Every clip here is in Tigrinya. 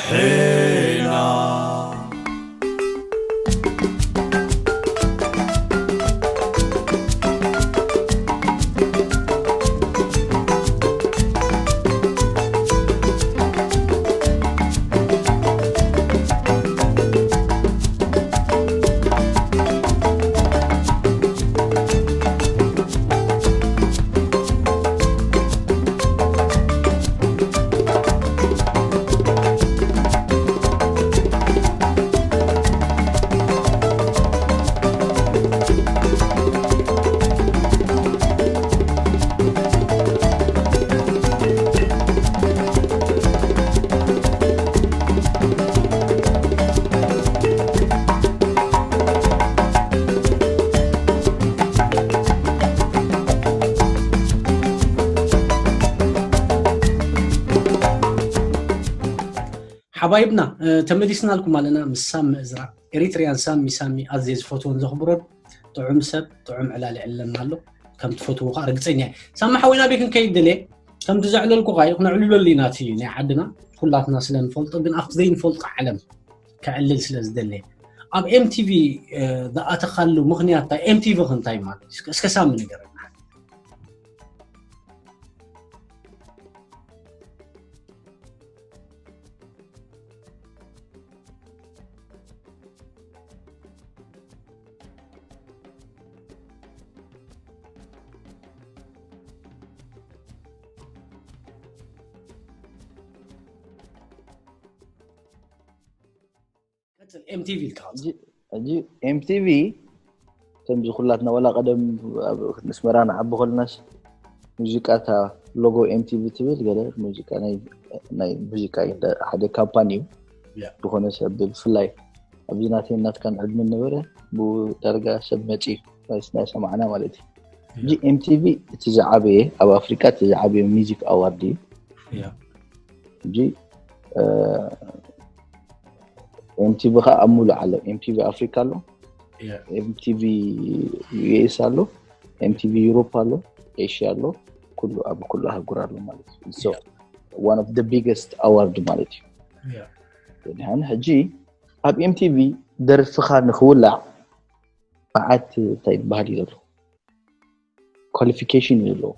ሄና። ሓባይብና ተመሊስናልኩም ኣለና ምስ ሳሚ እዝራ ኤሪትሪያን ሳሚ ሳሚ ኣዝየ ዝፈትዎን ዘኽብሮን ጥዑም ሰብ ጥዑም ዕላል ይዕለና ኣሎ ከም ትፈትዎ ከዓ ርግፀኛ እየ ሳሚ ሓወይና ቤት ክንከይድ ደልየ ከምቲ ዘዕለልኩ ከዓ ክነዕልለሉ ኢና እቲ ናይ ዓድና ኩላትና ስለ ንፈልጦ ግን ኣብቲ ዘይንፈልጦ ዓለም ከዕልል ስለ ዝደለ ኣብ ኤምቲቪ ዝኣተኻሉ ምኽንያት እንታይ ኤምቲቪ ክንታይ ማለት እዩ እስከ ሳሚ ንገረና ቀጽል ኤምቲቪ ኢልካ ሕጂ ኤምቲቪ ከምዚ ኩላትና ዋላ ቀደም ኣብ ኣስመራ ንዓቢ ከለናስ ሙዚቃ እታ ሎጎ ኤምቲቪ ትብል ገለ ሙዚቃ ናይ ናይ ሙዚቃ እዩ፣ ሓደ ካምፓኒ እዩ። ዝኾነ ሰብ ብፍላይ ኣብዚ ናተይ ናትካን ዕድመ ነበረ ብኡ ዳርጋ ሰብ መፂ ናይ ሰማዕና ማለት እዩ። ሕጂ ኤምቲቪ እቲ ዝዓበየ ኣብ ኣፍሪካ እቲ ዝዓበየ ሚዚክ ኣዋርድ እዩ። ሕጂ ኤምቲቪ ከዓ ኣብ ሙሉእ ዓለም ኤምቲቪ ኣፍሪካ ኣሎ፣ ኤምቲቪ ዩኤስ ኣሎ፣ ኤምቲቪ ዩሮፕ ኣሎ፣ ኤሽያ ኣሎ፣ ኩሉ ኣብ ኩሉ ኣህጉር ኣሎ ማለት እዩ። So one of the biggest award ማለት እዩ። ድሓን ሕጂ ኣብ ኤምቲቪ ደርፍኻ ንክውላዕ መዓት እንታይ ዝበሃል እዩ ዘሎ ኳሊፊኬሽን እዩ ዘለዎ።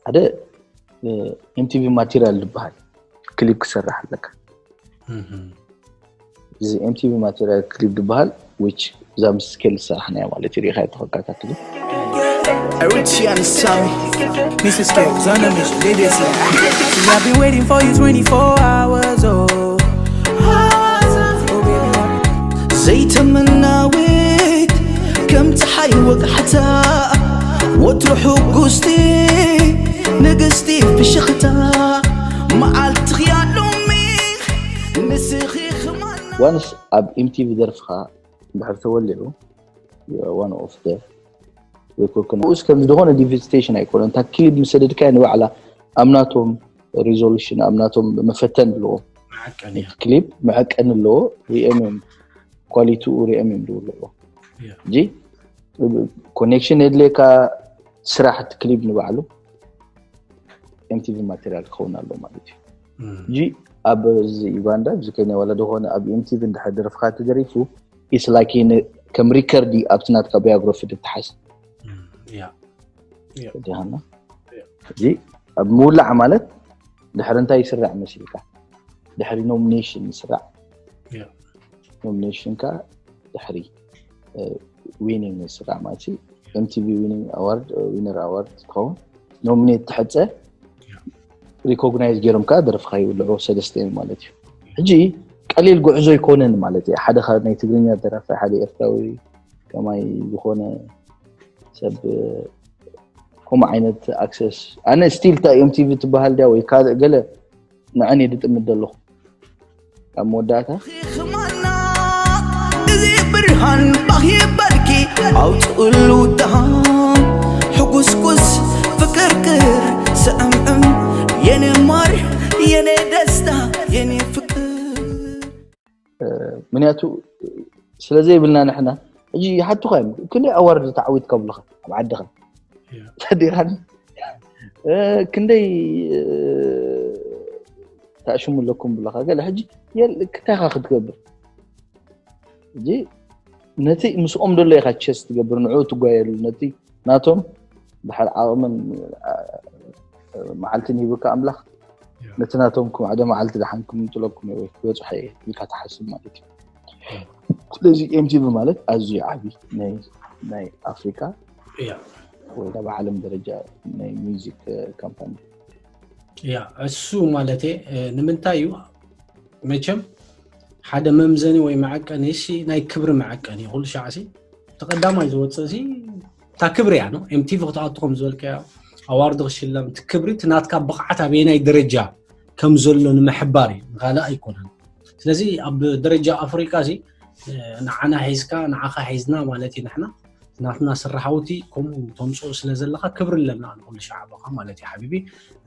ሓደ ኤምቲቪ ማቴሪያል ዝበሃል ክሊፕ ክሰርሕ ኣለካ። እዚ ኤምቲቪ ማቴሪያል ክሊፕ ዝበሃል which እዛ ምስ ስኬል ዝሰራሕናያ ማለት እዩ ሪኢኻ ተኸታታትሉ። Richie and Sammy, Missus K, Zanamis, D D C. I've been waiting for you twenty-four hours, oh. ዘይትምናዊት ከም ፀሓይ ወጋሕታ ወትሩ ሕጉስቲ ንግስቲ ፍሽኽታ መዓልትኽያ ሎሚ ንስኺ ኽማና ዋንስ ኣብ ኤምቲቪ ደርፍኻ እንድሕር ተወሊዑ one of the ንኡስ ከም ዝኾነ ዲቪስቴሽን ኣይኮነ እታ ክሊፕ ምስ ሰደድካያ ንባዕላ ኣብ ናቶም ሪዞሉሽን ኣብ ናቶም መፈተን ኣለዎ። ክሊፕ መዐቀኒ ኣለዎ። ሪኦም እዮም ኳሊቲኡ ሪኦም እዮም ዝውልዑ። ሕጂ ኮኔክሽን የድልየካ ስራሕ እቲ ክሊፕ ንባዕሉ ኤምቲቪ ማቴሪያል ክኸውን ኣሎ ማለት እዩ። ሕጂ ኣብ እዚ ዩጋንዳ እዚ ኬንያ ዋላ ዝኾነ ኣብ ኤምቲቪ እንድሕር ደርፍኻ ተደሪፉ it's like ከም ሪከርድ ኣብቲ ናትካ ባዮግራፊ ትተሓዝ ዲሃና እዚ ኣብ ምውላዕ ማለት ድሕሪ እንታይ ይስራዕ መሲልካ ድሕሪ ኖሚኔሽን ይስራዕ ኖሚኔሽንካ ድሕሪ ዊኒንግ ይስራዕ ማለት ኤምቲቪ ዊኒንግ ኣዋርድ ዊነር ኣዋርድ ትኸውን ኖሚኔት ትሕፀ ሪኮግናይዝ ገይሮም ከዓ ደረፍካ ይውልዑ ሰለስተ እዮም ማለት እዩ ሕጂ ቀሊል ጉዕዞ ኣይኮነን ማለት እዩ ሓደ ናይ ትግርኛ ደራፋይ ሓደ ኤርትራዊ ከማይ ዝኾነ ሰብ ከምኡ ዓይነት ኣክሰስ ኣነ ስቲል ታ ኤምቲቪ ትበሃል ድያ ወይ ካልእ ገለ ንዐን እየ ዝጥምት ዘለኹ ኣብ መወዳእታ ኽማና እዚ ብርሃን ባህ ይበልኪ ኣውፅእሉ ደሃን ሕጉስጉስ ፍቅርቅር ስዕምዕም የኔ ማር የኔ ደስታ የኔ ፍቅር ምክንያቱ ስለዘይብልና ንሕና ሕጂ ይሓቱኻ እዮም ክንደይ ኣዋርድ ተዓዊትካ ብሉኻ ኣብ ዓድኻ ፈዲኻን ክንደይ ተኣሽሙ ኣለኩም ብለካ ገለ ሕጂ የል ክታኻ ክትገብር እዚ ነቲ ምስኦም ደሎ ኢኻ ቸስ ትገብር ንዑ ትጓየሉ ነቲ ናቶም ድሓር ዓቕምን መዓልትን ሂብካ ኣምላኽ ነቲ ናቶም ክማዕደ መዓልቲ ድሓን ክምንጥለኩም ወይ ክበፅሖ እየ ኢልካ ትሓስብ ማለት እዩ። ስለዚ ኤምቲቪ ማለት ኣዝዩ ዓቢ ናይ ኣፍሪካ ወይ ኣብ ዓለም ደረጃ ናይ ሚዚክ ካምፓኒ ያ እሱ ማለት ንምንታይ እዩ መቸም ሓደ መምዘኒ ወይ መዐቀኒ ሲ ናይ ክብሪ መዐቀኒ ኩሉ ሻዕ ሲ ተቀዳማይ ዝወፅእ ሲ እታ ክብሪ እያ ነው ኤምቲቪ ክትኣቱ ከም ዝበልከያ ኣዋርድ ክሽለም እቲ ክብሪ እቲ ናትካ ብቕዓት ኣበየናይ ደረጃ ከም ዘሎ ንምሕባር እዩ ንካልእ ኣይኮነን ስለዚ ኣብ ደረጃ ኣፍሪቃ ሲ ንዓና ሒዝካ ንዓኻ ሒዝና ማለት እዩ ንሕና ናትና ስራሓውቲ ከምኡ ተምፅኦ ስለ ዘለካ ክብሪ ኣለና ንኩሉ ሻዕብኻ ማለት እዩ ሓቢቢ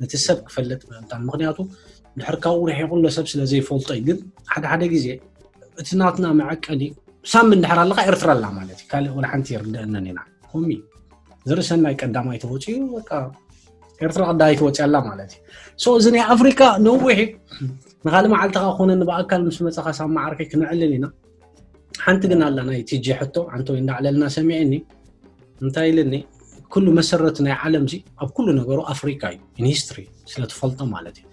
ነቲ ሰብ ክፈልጥ ምእንታን ምክንያቱ ድሕር ካብኡ ርሒቁ ኣሎ ሰብ ስለ ዘይፈልጦ እዩ ግን ሓደ ሓደ ግዜ እቲ ናትና መዐቀኒ ሳም እንድሕር ኣለካ ኤርትራ ኣላ ማለት እዩ ካልእ ወላ ሓንቲ ይርድአነን ኢና ኮሚ ዝርእሰናይ ቀዳማይ ተወፅኡ በቃ ኤርትራ ቀዳማይ ትወፅእ ኣላ ማለት እዩ ሶ እዚ ናይ ኣፍሪካ ነዊሕ ንካልእ መዓልቲ ከዓ ኮነ ንብኣካል ምስ መፀኻ ሳብ መዓርከይ ክነዕልል ኢና ሓንቲ ግን ኣላ ናይ ቲጂ ሕቶ ኣንተ ወይ እንዳዕለልና ሰሚዕኒ እንታይ ኢልኒ ኩሉ መሰረት ናይ ዓለም ዚ ኣብ ኩሉ ነገሩ ኣፍሪካ እዩ in history ስለ ትፈልጦ ማለት እዩ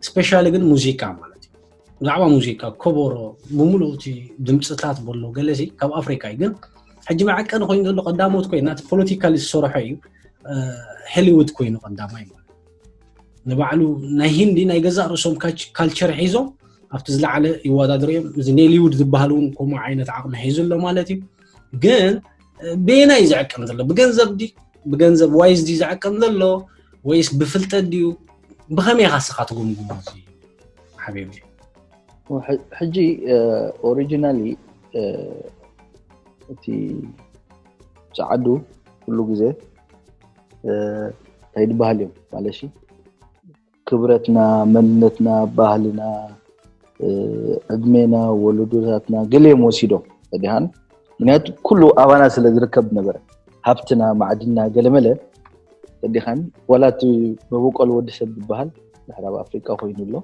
specially ግን ሙዚቃ ማለት እዩ ብዛዕባ ሙዚቃ ከበሮ ብምሉእ እቲ ድምፅታት በሎ ገለ ሲ ካብ ኣፍሪካ እዩ ግን ሕጂ መዐቀኒ ኮይኑ ዘሎ ቀዳሞት ኮይና እቲ ፖለቲካሊ ዝሰርሖ እዩ ሆሊውድ ኮይኑ ቀዳማይ ማለት ንባዕሉ ናይ ሂንዲ ናይ ገዛእ ርእሶም ካልቸር ሒዞም ኣብቲ ዝለዓለ ይወዳደሩ እዮም እዚ ኔሊውድ ዝበሃል እውን ከምኡ ዓይነት ዓቕሚ ሒዙ ኣሎ ማለት እዩ ግን በየናይ እዩ ዝዕቀም ዘሎ ብገንዘብ ዲ ብገንዘብ ዋይዝ ዲ ዝዕቀም ዘሎ ወይስ ብፍልጠት ድዩ ብኸመይ ኢኻ ስኻ ትጉምጉሞ ሓቢቢ ሕጂ ኦሪጂናሊ እቲ ፃዓዱ ኩሉ ግዜ እንታይ ዝበሃል እዮም ማለት ክብረትና መንነትና ባህልና ዕድሜና ወለዶታትና ገለ እዮም ወሲዶም ፈዲሃን ምክንያቱ ኩሉ ኣባና ስለ ዝርከብ ነበረ ሃብትና ማዕድና ገለመለ ፈዲኻን ዋላ እቲ መበቆል ወዲ ሰብ ዝበሃል ድሕር ኣብ ኣፍሪቃ ኮይኑ ኣሎ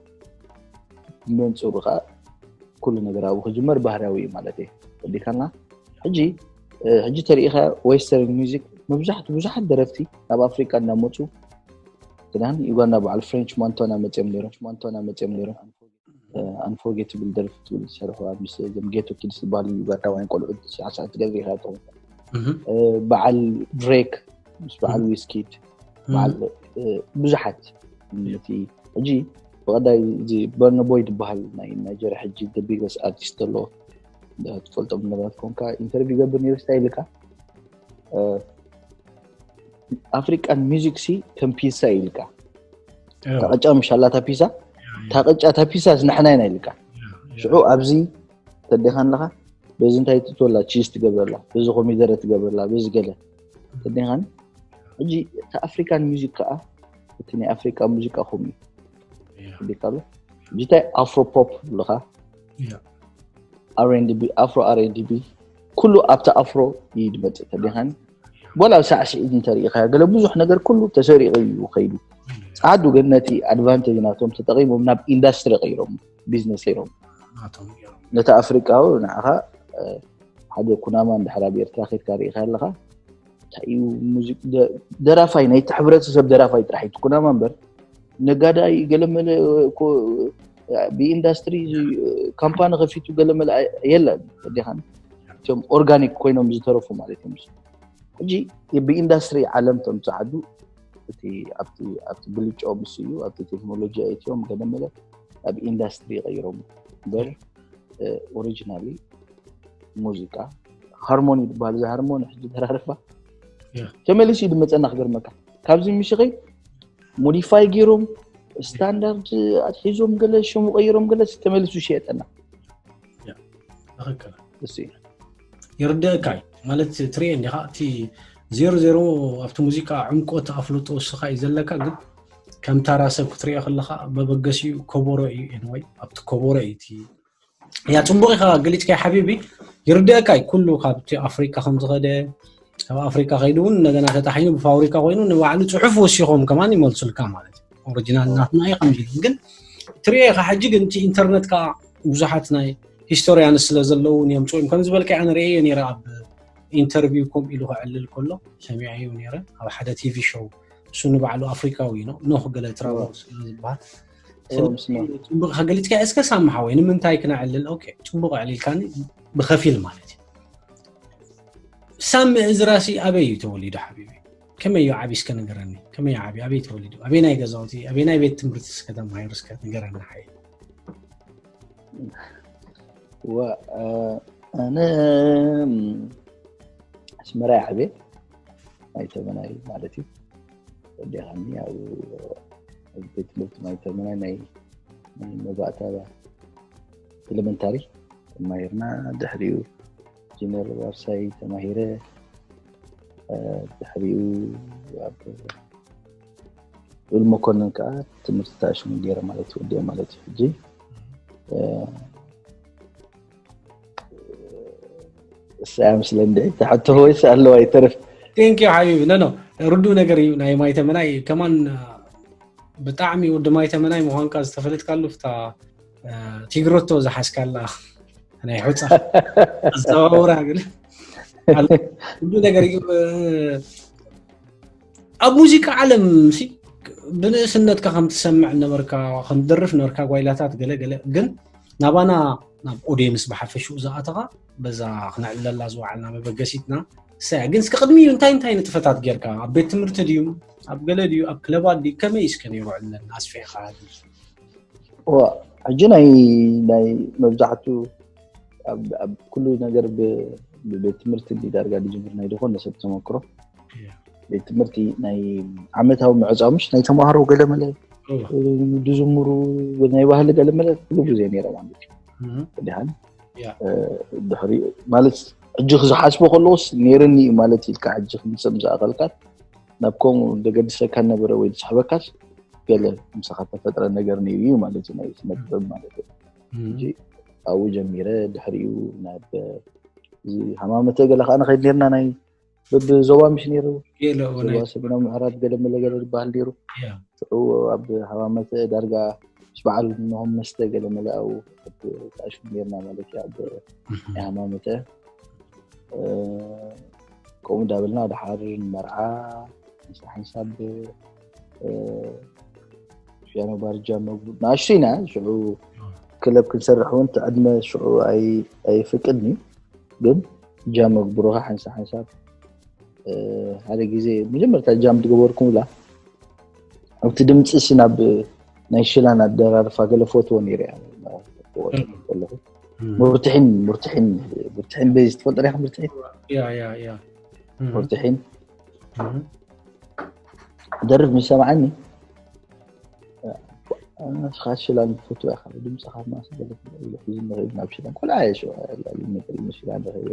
መንፅሩ ከዓ ኩሉ ነገር ኣብኡ ክጅመር ባህርያዊ እዩ ማለት እዩ ፈዲካና ሕጂ ሕጂ ተሪኢኻ ዌስተርን ሚዚክ መብዛሕቱ ብዙሓት ደረፍቲ ናብ ኣፍሪቃ እናመፁ ክዳን ዩጋንዳ በዓል ፍሬንች ማንቶና መፅኦም ነይሮም ማንቶና መፅኦም ነይሮም ኣንፎርጌትብል ደርፊ ትብል ዝሰርሕዋ ምስ ዞም ጌቶ ኪድስ ዝበሃሉ ዩጋንዳውያን ቆልዑ ትስዓ ሰዓት ትገብር ኢኻ ትኸውን በዓል ድሬክ ምስ በዓል ዊስኪድ በዓል ብዙሓት እቲ ሕጂ ብቐዳይ እዚ በርነቦይ ዝበሃል ናይ ናይጀርያ ሕጂ the biggest artist ኣሎ ትፈልጦም ነገራት ኮንካ ኢንተርቪው ገብር ነይሩ ስታይ ኢልካ ኣፍሪቃን ሚዚክ ሲ ከም ፒሳ ኢልካ ታቅጫ ምሻላታ ፒሳ ታቅጫ ታ ፒሳ ንሕና ኢና ኢልካ ሽዑ ኣብዚ ተዴኻ ኣለኻ በዚ እንታይ ትትወላ ቺዝ ትገብረላ በዚ ኮሚደረ ትገብረላ በዚ ገለ ተዴኻን ሕጂ እቲ ኣፍሪካን ሚዚክ ከዓ እቲ ናይ ኣፍሪካ ሙዚቃ ኹም እዩ ቢካሎ እንታይ ኣፍሮ ፖፕ ኣለኻ R and B ኣፍሮ R and B ኩሉ ኣብቲ ኣፍሮ እዩ ዝመፅእ ተዴኻን ወላ ኣብ ሳዕስዒት እንተሪኢኻ ገለ ብዙሕ ነገር ኩሉ ተሰሪቑ እዩ ከይዱ ፃዓዱ ግን ነቲ ኣድቫንቴጅ ናቶም ተጠቂሞም ናብ ኢንዳስትሪ ቀይሮም ቢዝነስ ገይሮም ነቲ ኣፍሪቃዊ ንዓኻ ሓደ ኩናማ እንድሕር ኣብ ኤርትራ ከድካ ርኢኻ ኣለኻ እንታይ እዩ ሙዚቅ ደራፋይ ናይቲ ሕብረተሰብ ደራፋይ ጥራሕ እዩ ኩናማ እምበር ነጋዳይ ገለመለ ብኢንዳስትሪ ካምፓኒ ከፊቱ ገለመለ የለን ዲኻን እቶም ኦርጋኒክ ኮይኖም ዝተረፉ ማለት እዮም ሕጂ ብኢንዳስትሪ ዓለም ተምፅዓዱ እቲ ኣብቲ ኣብቲ ብልጫኦም ምስ እዩ ኣብቲ ቴክኖሎጂ ኣእትዮም ገለመለ ኣብ ኢንዳስትሪ ይቀይሮም እምበር ኦሪጂናሊ ሙዚቃ ሃርሞኒ ዝበሃል እዚ ሃርሞኒ ሕጂ ተራርፋ ተመሊሱ እዩ ድመፀና ክገርመካ ካብዚ ምሽኸይ ሞዲፋይ ገይሮም ስታንዳርድ ኣትሒዞም ገለ ሽሙ ቀይሮም ገለ ተመሊሱ ይሸየጠና ይርደእካ እዩ ማለት ትሪኦ እንዲኻ እቲ ዜሮ ዜሮ ኣብቲ ሙዚቃ ዕምቆት ኣፍልጦ እስኻ እዩ ዘለካ ግን ከም ታራ ሰብ ክትሪኦ ከለኻ መበገሲኡ ከበሮ እዩ ኤንወይ ኣብቲ ከበሮ እዩ እቲ ያ ፅቡቅ ኢኻ ገሊፅካ ሓቢቢ ይርደእካ እዩ ኩሉ ካብቲ ኣፍሪካ ከም ዝኸደ ካብ ኣፍሪካ ከይዱ እውን እንደገና ተጣሒኑ ብፋብሪካ ኮይኑ ንባዕሉ ፅሑፍ ወሲኾም ከማን ይመልሱልካ ማለት እዩ ኦሪጂናል ናትና እዩ ከምዚ ግን ትሪኦ ኢኻ። ሕጂ ግን እቲ ኢንተርነት ከዓ ብዙሓት ናይ ሂስቶሪያንስ ስለ ዘለዉ የምፅኡ እዮም። ከም ዝበልካ ኣነ ርእየ ነይረ ኣብ ኢንተርቪው ከምኡ ኢሉ ክዕልል ከሎ ሰሚዐዮ ነይረ ኣብ ሓደ ቲቪ ሾው። እሱ ንባዕሉ ኣፍሪካዊ ነው ኖህ ገለ ትራውስ ዝበሃል። ጽቡቅ ከገሊጽካ እስከ ሳምሓ ወይ ንምንታይ ክነዕልል? ኦኬ፣ ጽቡቅ ኣዕሊልካኒ ብኸፊል ማለት እዩ። ሳሚ እዝራሲ ኣበይ እዩ ተወሊዱ ሓቢቢ? ከመይ እዩ ዓቢ እስከ ንገረኒ። ከመይ ዓቢ ኣበይ ተወሊዱ? ኣበይ ናይ ገዛውቲ ኣበይ ናይ ቤት ትምህርቲ እስከ ተማሂሩ እስከ ንገረኒ ሓይ። ዋ ኣነ ኣስመራ ዓብየ ናይ ተመናይ ማለት እዩ። ወዲኻኒ ኣብ ቤት ትምህርቲ ናይ ተመናይ ናይ መባእታ ኤሌመንታሪ ተማሂርና፣ ድሕሪኡ ጂነር ዋርሳይ ተማሂረ። ድሕሪኡ ኣብ ሉል መኮንን ከዓ ትምህርቲ ተኣሽሙ ገይረ ማለት ወዲኦ ማለት እዩ። ሕጂ እሳያ ምስለ እንድዒ ተሓቶ ወይስ ኣለዋ ይተርፍ? ቴንኪዩ ሓቢቢ። ኖ ኖ፣ ርዱእ ነገር እዩ። ናይ ማይተመናይ ከማን ብጣዕሚ ወዲ ማይተመናይ ምዃንካ ዝተፈለጥካሉ ፍታ ቲግሮቶ ዝሓዝካላ ናይ ሑፃ ኣዘዋውራ ግን ኩሉ ነገር እዩ። ኣብ ሙዚቃ ዓለም ሲ ብንእስነትካ ከም ትሰምዕ ነበርካ፣ ከም ትደርፍ ነበርካ ጓይላታት ገለ ገለ፣ ግን ናባና ናብ ኦዲየንስ ብሓፈሽኡ ዝኣተኻ በዛ ክነዕልለላ ዝወዓልና መበገሲትና ሰያ ግን እስከ ቅድሚ እንታይ እንታይ ንጥፈታት ጌርካ ኣብ ቤት ትምህርቲ ድዩ ኣብ ገለ ድዩ ኣብ ክለባት ድዩ ከመይ እስከ ነይሩ ዕልለና ኣስፊሕካ ሕጂ ናይ ናይ መብዛሕቱ ኣብ ኩሉ ነገር ብቤት ትምህርቲ ዳርጋ ዝጅምር ናይ ዝኾነ ሰብ ተመክሮ ቤት ትምህርቲ ናይ ዓመታዊ ምዕፃው ምሽ ናይ ተማሃሮ ገለመለ ዝዝምሩ ናይ ባህሊ ገለመለ ኩሉ ግዜ ነይረ ማለት እዩ። ድሓን ድሕሪ ማለት ሕጂ ክዝሓስቦ ከለዎስ ነይርኒ ማለት ኢልካ ሕጂ ክምፅእ ዝኣኸልካ ናብ ከምኡ ዘገድሰካ ነበረ ወይ ዝስሕበካስ ገለ ምሳኻ ተፈጥረ ነገር ነይሩ እዩ ማለት እዩ። ናይ ስነ ጥበብ ማለት እዩ። ሕጂ ኣብኡ ጀሚረ ድሕሪኡ ናብ እዚ ሃማመተ ገለ ከዓ ንኸይድ ነርና ናይ በብዞባ ምሽ ነይሩ ዞባ ሰሜናዊ ምዕራብ ገለ መለ ገለ ዝበሃል ነይሩ። ሽዑ ኣብ ሃማመተ ዳርጋ ምስ በዓል እንሆም መስተ ገለ መለ ኣብኡ ተኣሽሙ ነርና ማለት እዩ። ኣብ ናይ ሃማመተ ከምኡ እንዳበልና ድሓር ንመርዓ ሓንሳብ ሓንሳብ ፒያኖ ባር ጃ መግቡ ንኣሽቱ ኢና ሽዑ ክለብ ክንሰርሕ እውን እቲ ዕድመ ሽዑ ኣይፍቅድን እዩ። ግን ጃ መግብሮኻ ሓንሳብ ሓንሳብ ሓደ ግዜ መጀመርታ ጃም ዝገበርኩምላ ኣብቲ ድምፂ ሲ ናብ ናይ ሽላን ኣደራርፋ ገለ ፎትዎ ነይረ እያ ከለኹ ሙርትሒን ሙርትሒን ሙርትሒን በዚ ትፈልጦ ዲኻ? ሙርትሒን ሙርትሒን ደርፍ ምስ ሰምዓኒ ንስኻ ሽላን ትፈትዋ ኢኻ ድምፅኻ ማስ ገለ ኢሉ ሒዙ ንኽእል ናብ ሽላን ቆልዓ እየ ሽዑ ሽላን ረኺበ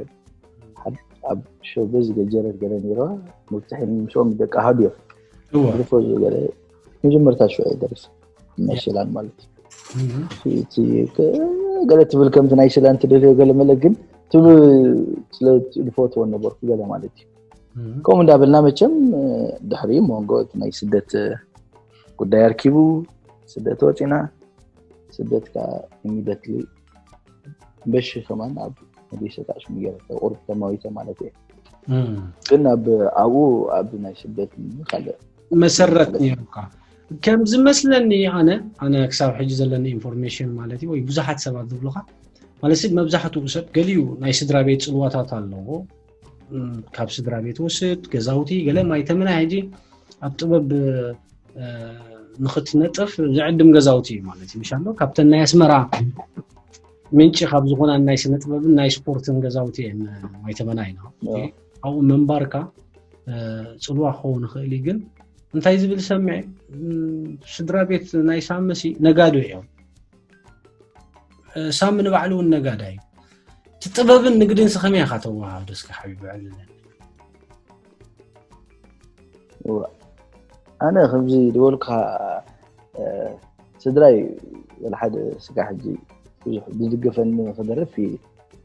ኣብ ሾው በዚ ገጀረት ገለ ነይረዋ ሙርትሒን ምስኦም ደቂ ኣሃዱ እዮም። ዝፎ ገለ መጀመርታ ሽዑ እየ ደርፍ ናይ ሽላን ማለት እዩ። ገለ ትብል ከምቲ ናይ ሽላን ትደልዮ ገለ መለ ግን ትብል ስለ ዝፈትዎ ነበርኩ ገለ ማለት እዩ። ከምኡ እንዳበልና መቸም ድሕሪ መንጎ ናይ ስደት ጉዳይ ኣርኪቡ ስደት ወፂና ስደት ከዓ ኢሚደትሊ በሺ ከማን ኣብ መዲሰ ተኣሽሙ ገይረ ቁሩብ ተማዊተ ማለት እየ። ግን ኣብ ኣብኡ ኣብ ናይ ስደት ካልእ መሰረት ነይሩካ ከም ዝመስለኒ ኣነ ኣነ ክሳብ ሕጂ ዘለኒ ኢንፎርሜሽን ማለት እዩ ወይ ብዙሓት ሰባት ዝብሉካ ማለት መብዛሕትኡ ሰብ ገሊኡ ናይ ስድራ ቤት ፅልዋታት ኣለዎ። ካብ ስድራ ቤት ወስድ ገዛውቲ ገለ ማይተመና ሕጂ ኣብ ጥበብ ንክትነጥፍ ዝዕድም ገዛውቲ እዩ ማለት እዩ። ምሻሎ ካብተን ናይ ኣስመራ ምንጪ ካብ ዝኾና ናይ ስነ ጥበብን ናይ ስፖርትን ገዛውቲ እየን ማይተመና ኢና ኣብኡ ምንባርካ ፅልዋ ክኸውን ይኽእል እዩ። ግን እንታይ ዝብል ሰምዐ ስድራ ቤት ናይ ሳመሲ ነጋዶ እዮም። ሳሚ ንባዕሉ እውን ነጋዳይ እዩ። እቲ ጥበብን ንግድን ከመይ ኢኻ ተወሃሃዶ እስከ ሓቢቢ ዕልለኒ። ኣነ ከምዚ ዝበልካ ስድራይ ወላ ሓደ ስጋ ሕጂ ብዙሕ ዝድገፈኒ ክደርፍ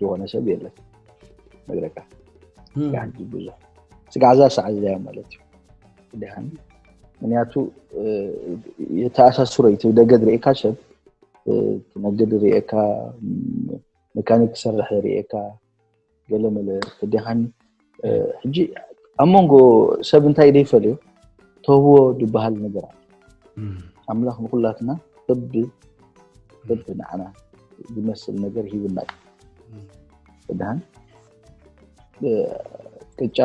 ዝኾነ ሰብ የለን ነግረካ። ስጋ ሕጂ ብዙሕ ስጋ ዓዛ ሰዓት እያ ማለት እዩ። ድሓን ምክንያቱ የተኣሳስሮ እዩ ደገ ዝርእካ ሰብ ትነግድ ርእየካ፣ መካኒክ ክሰርሕ ርእየካ፣ ገለ መለ ተዲኻኒ። ሕጂ ኣብ መንጎ ሰብ እንታይ ደይፈልዮ፣ ተህቦ ዝበሃል ነገር ኣሎ። ኣምላኽ ንኩላትና ሰብ ሰብ ንዓና ዝመስል ነገር ሂብና እዩ። ተዲኻኒ ቅጫ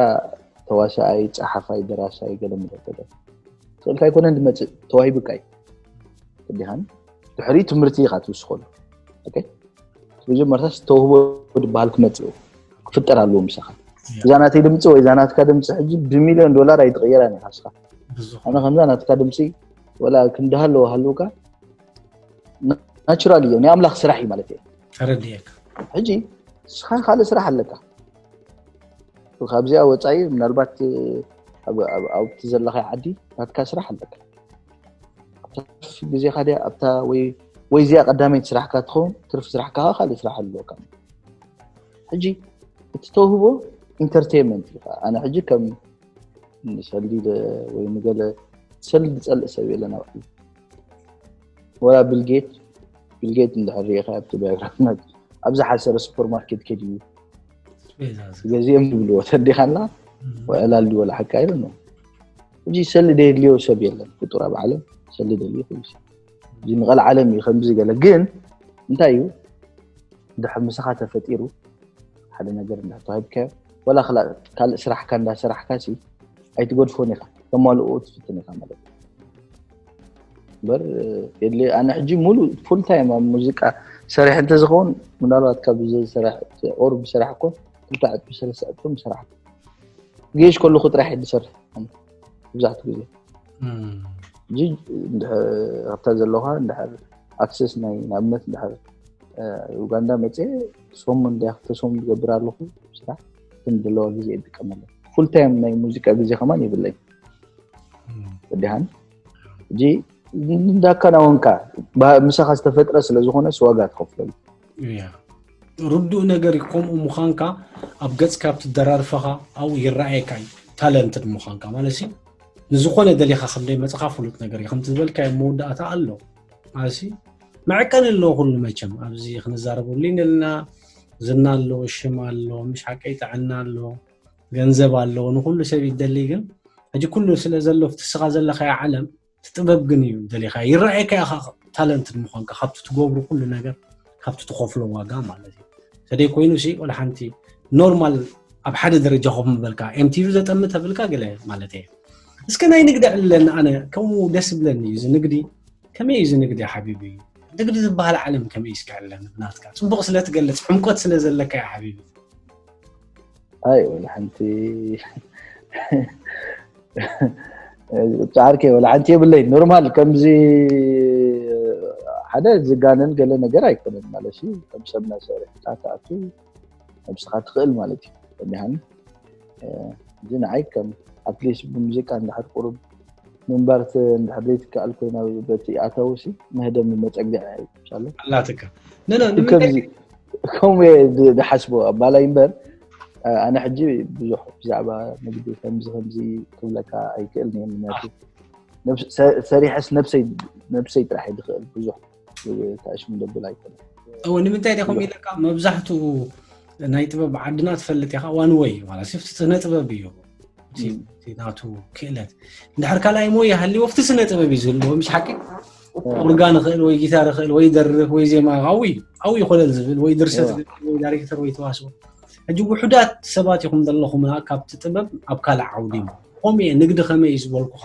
ተዋሳኣይ፣ ጸሓፋይ፣ ደራሳይ፣ ገለ መለ ተደ ስእልካ ኣይኮነን ዝመጽእ፣ ተዋሂብካ እዩ። ተዲኻኒ ድሕሪ ትምህርቲ ኢኻ ትውስኸሉ። ኦኬ፣ መጀመርታ ተውህቦ ዝበሃል ክመጽእ ክፍጠር ኣለዎ ምሳኻ። እዛ ናተይ ድምፂ ወይ እዛ ናትካ ድምፂ ሕጂ ብሚልዮን ዶላር ኣይትቕየራን ኢኻ እስኻ። ኣነ ከምዛ ናትካ ድምፂ ወላ ክንዲ ሃለዎ ሃልውካ ናቹራል እዩ፣ ናይ ኣምላኽ ስራሕ እዩ ማለት እዩ። ተረድኤካ። ሕጂ እስኻ ካልእ ስራሕ ኣለካ፣ ካብዚኣ ወፃኢ ምናልባት ኣብቲ ዘለኻይ ዓዲ ናትካ ስራሕ ኣለካ። ትርፊ ግዜኻ ድያ ኣብታ ወይ ወይ እዚኣ ቀዳመይቲ ስራሕካ ትኸውን፣ ትርፊ ስራሕካ ከዓ ካልእ ስራሕ ኣለካ። ሕጂ እቲ ተውህቦ ኢንተርቴንመንት እዩ። ኣነ ሕጂ ከም ንሰሊ ወይ ንገለ ሰሊ ዝፀልእ ሰብ የለን ኣብ ዓለም። ወላ ቢልጌት ቢልጌት እንድሕር ሪኢኻ ኣብቲ ባዮግራፊ ኣብ ዝሓሰረ ሱፐርማርኬት ከድዩ ገዚኦም ዝብልዎ ተዲኻላ ዕላል ድወላ ሓካ ኢሉ ነው። እዚ ሰሊ ደየድልዮ ሰብ የለን ፍጡር ኣብ ዓለም ሰሊ ደልዩ ይኽእል። እዚ ንቐልዓለም እዩ ከምዚ ገለ ግን እንታይ እዩ ድሕር ምሳኻ ተፈጢሩ ሓደ ነገር እንዳተዋሂብካዮ ወላ ካልእ ስራሕካ እንዳሰራሕካ ሲ ኣይትገድፎን ኢኻ ተማልኦ ትፍትን ኢኻ ማለት እዩ። በር የድሊ ኣነ ሕጂ ሙሉ ፉል ታይም ኣብ ሙዚቃ ሰሪሕ እንተዝኸውን ምናልባት ካብ ዝሰራሕ ኦር ብሰራሕ እኮ ክልተ ዕጥቂ ሰለስተ ዕጥቂ ምሰራሕ ጌሽ ከለኹ ጥራሕ እየ ዝሰርሕ መብዛሕትኡ ግዜ። ሕጂ ካብታ ዘለኻ እንድሕር ኣክሰስ ናይ ንኣብነት እንድሕር ዩጋንዳ መፅየ ሰሙን እንዳ ክልተ ሰሙን ዝገብር ኣለኹ ስራሕ ግን ዘለዋ ግዜ ይጥቀመለ ፉል ታይም ናይ ሙዚቃ ግዜ ከማን የብለይ። ወዲሃን ሕጂ እንዳከናወንካ ምሳኻ ዝተፈጥረ ስለዝኾነ ስዋጋ ትኸፍለሉ። ርዱእ ነገር እዩ። ከምኡ ምዃንካ ኣብ ገጽካ ኣብ ትደራርፈኻ ኣብኡ ይረኣየካ እዩ። ታለንትድ ምዃንካ ማለት ሲ ንዝኾነ ደሊኻ ከም ደይመጽኻ ፍሉጥ ነገር እዩ። ከምቲ ዝበልካዮ መወዳእታ ኣሎ ማለት ሲ መዕቀኒ ኣለዎ ኩሉ መቸም ኣብዚ ክንዛረበሉ ኢንልና ዝና ኣሎ ሽም ኣሎ ምሽ ሓቀይ ጥዕና ኣሎ ገንዘብ ኣሎ ንኩሉ ሰብ ይደሊ ግን ሕጂ ኩሉ ስለ ዘሎ ፍትስኻ ዘለኻዮ ዓለም እቲ ጥበብ ግን እዩ ደሊኻ ይረኣየካ ኢኻ ታለንትድ ምዃንካ ካብቲ ትገብሩ ኩሉ ነገር ካብቲ ትኸፍሎ ዋጋ ማለት እዩ ተደይ ኮይኑ ሲ ወላ ሓንቲ ኖርማል ኣብ ሓደ ደረጃ ኮፍ ምበልካ ኤምቲቪ ዘጠሚ ተብልካ ገለ ማለት እየ እስከ ናይ ንግዲ ዕልለኒ ኣነ ከምኡ ደስ ብለኒ እዩ እዚ ንግዲ ከመይ እዩ እዚ ንግዲ ሓቢቢ ንግዲ ዝበሃል ዓለም ከመይ እስከ ዕለኒ ብናትካ ፅቡቅ ስለ ትገልፅ ዕምቆት ስለ ዘለካ እዩ ሓቢቢ ኣይ ወላ ሓንቲ ፃዕርከ ወላ ሓንቲ የብለይ ኖርማል ከምዚ ሓደ ዝጋነን ገለ ነገር ኣይኮነን ማለት እዩ ከም ሰብ ናይ ሰሪሕካ ትኣቱ ነብስኻ ትኽእል ማለት እዩ ፈሊሃኒ እዚ ንዓይ ከም ኣትሊስት ብሙዚቃ እንድሕር ቁሩብ ምንባር እንድሕር ዘይትከኣል ኮይና በቲ ኣታዊ ሲ መህደሚ መፀግዕ እዩ ምሳለ ኣላትካ ከምኡ ዝሓስቦ ኣባላይ እምበር ኣነ ሕጂ ብዙሕ ብዛዕባ ንግዲ ከምዚ ከምዚ ክብለካ ኣይክእል ምክንያቱ ሰሪሐስ ነብሰይ ጥራሕ ዝኽእል ብዙሕ ታሽሙ ደብል ኣይኮነ እወ ንምንታይ ዲኹም ኢለካ መብዛሕትኡ ናይ ጥበብ ዓድና ትፈልጥ ኢኻ ዋን ወይ ማለት ስፍቲ ስነ ጥበብ እዩ ናቱ ክእለት እንድሕር ካልኣይ ሞ ይሃልዎ ፍቲ ስነ ጥበብ እዩ ዝህልዎ ምሽ ሓቂ ኦርጋ ንኽእል ወይ ጊታር ይኽእል ወይ ደርፍ ወይ ዜማ ኣው ኣው ይኮለል ዝብል ወይ ድርሰት ወይ ዳይሬክተር ወይ ተዋስኦ ሕጂ ውሑዳት ሰባት ኢኹም ዘለኹምና ካብቲ ጥበብ ኣብ ካልእ ዓውዲ እሞ ከምኡ እየ ንግዲ ከመይ እዩ ዝበልኩኻ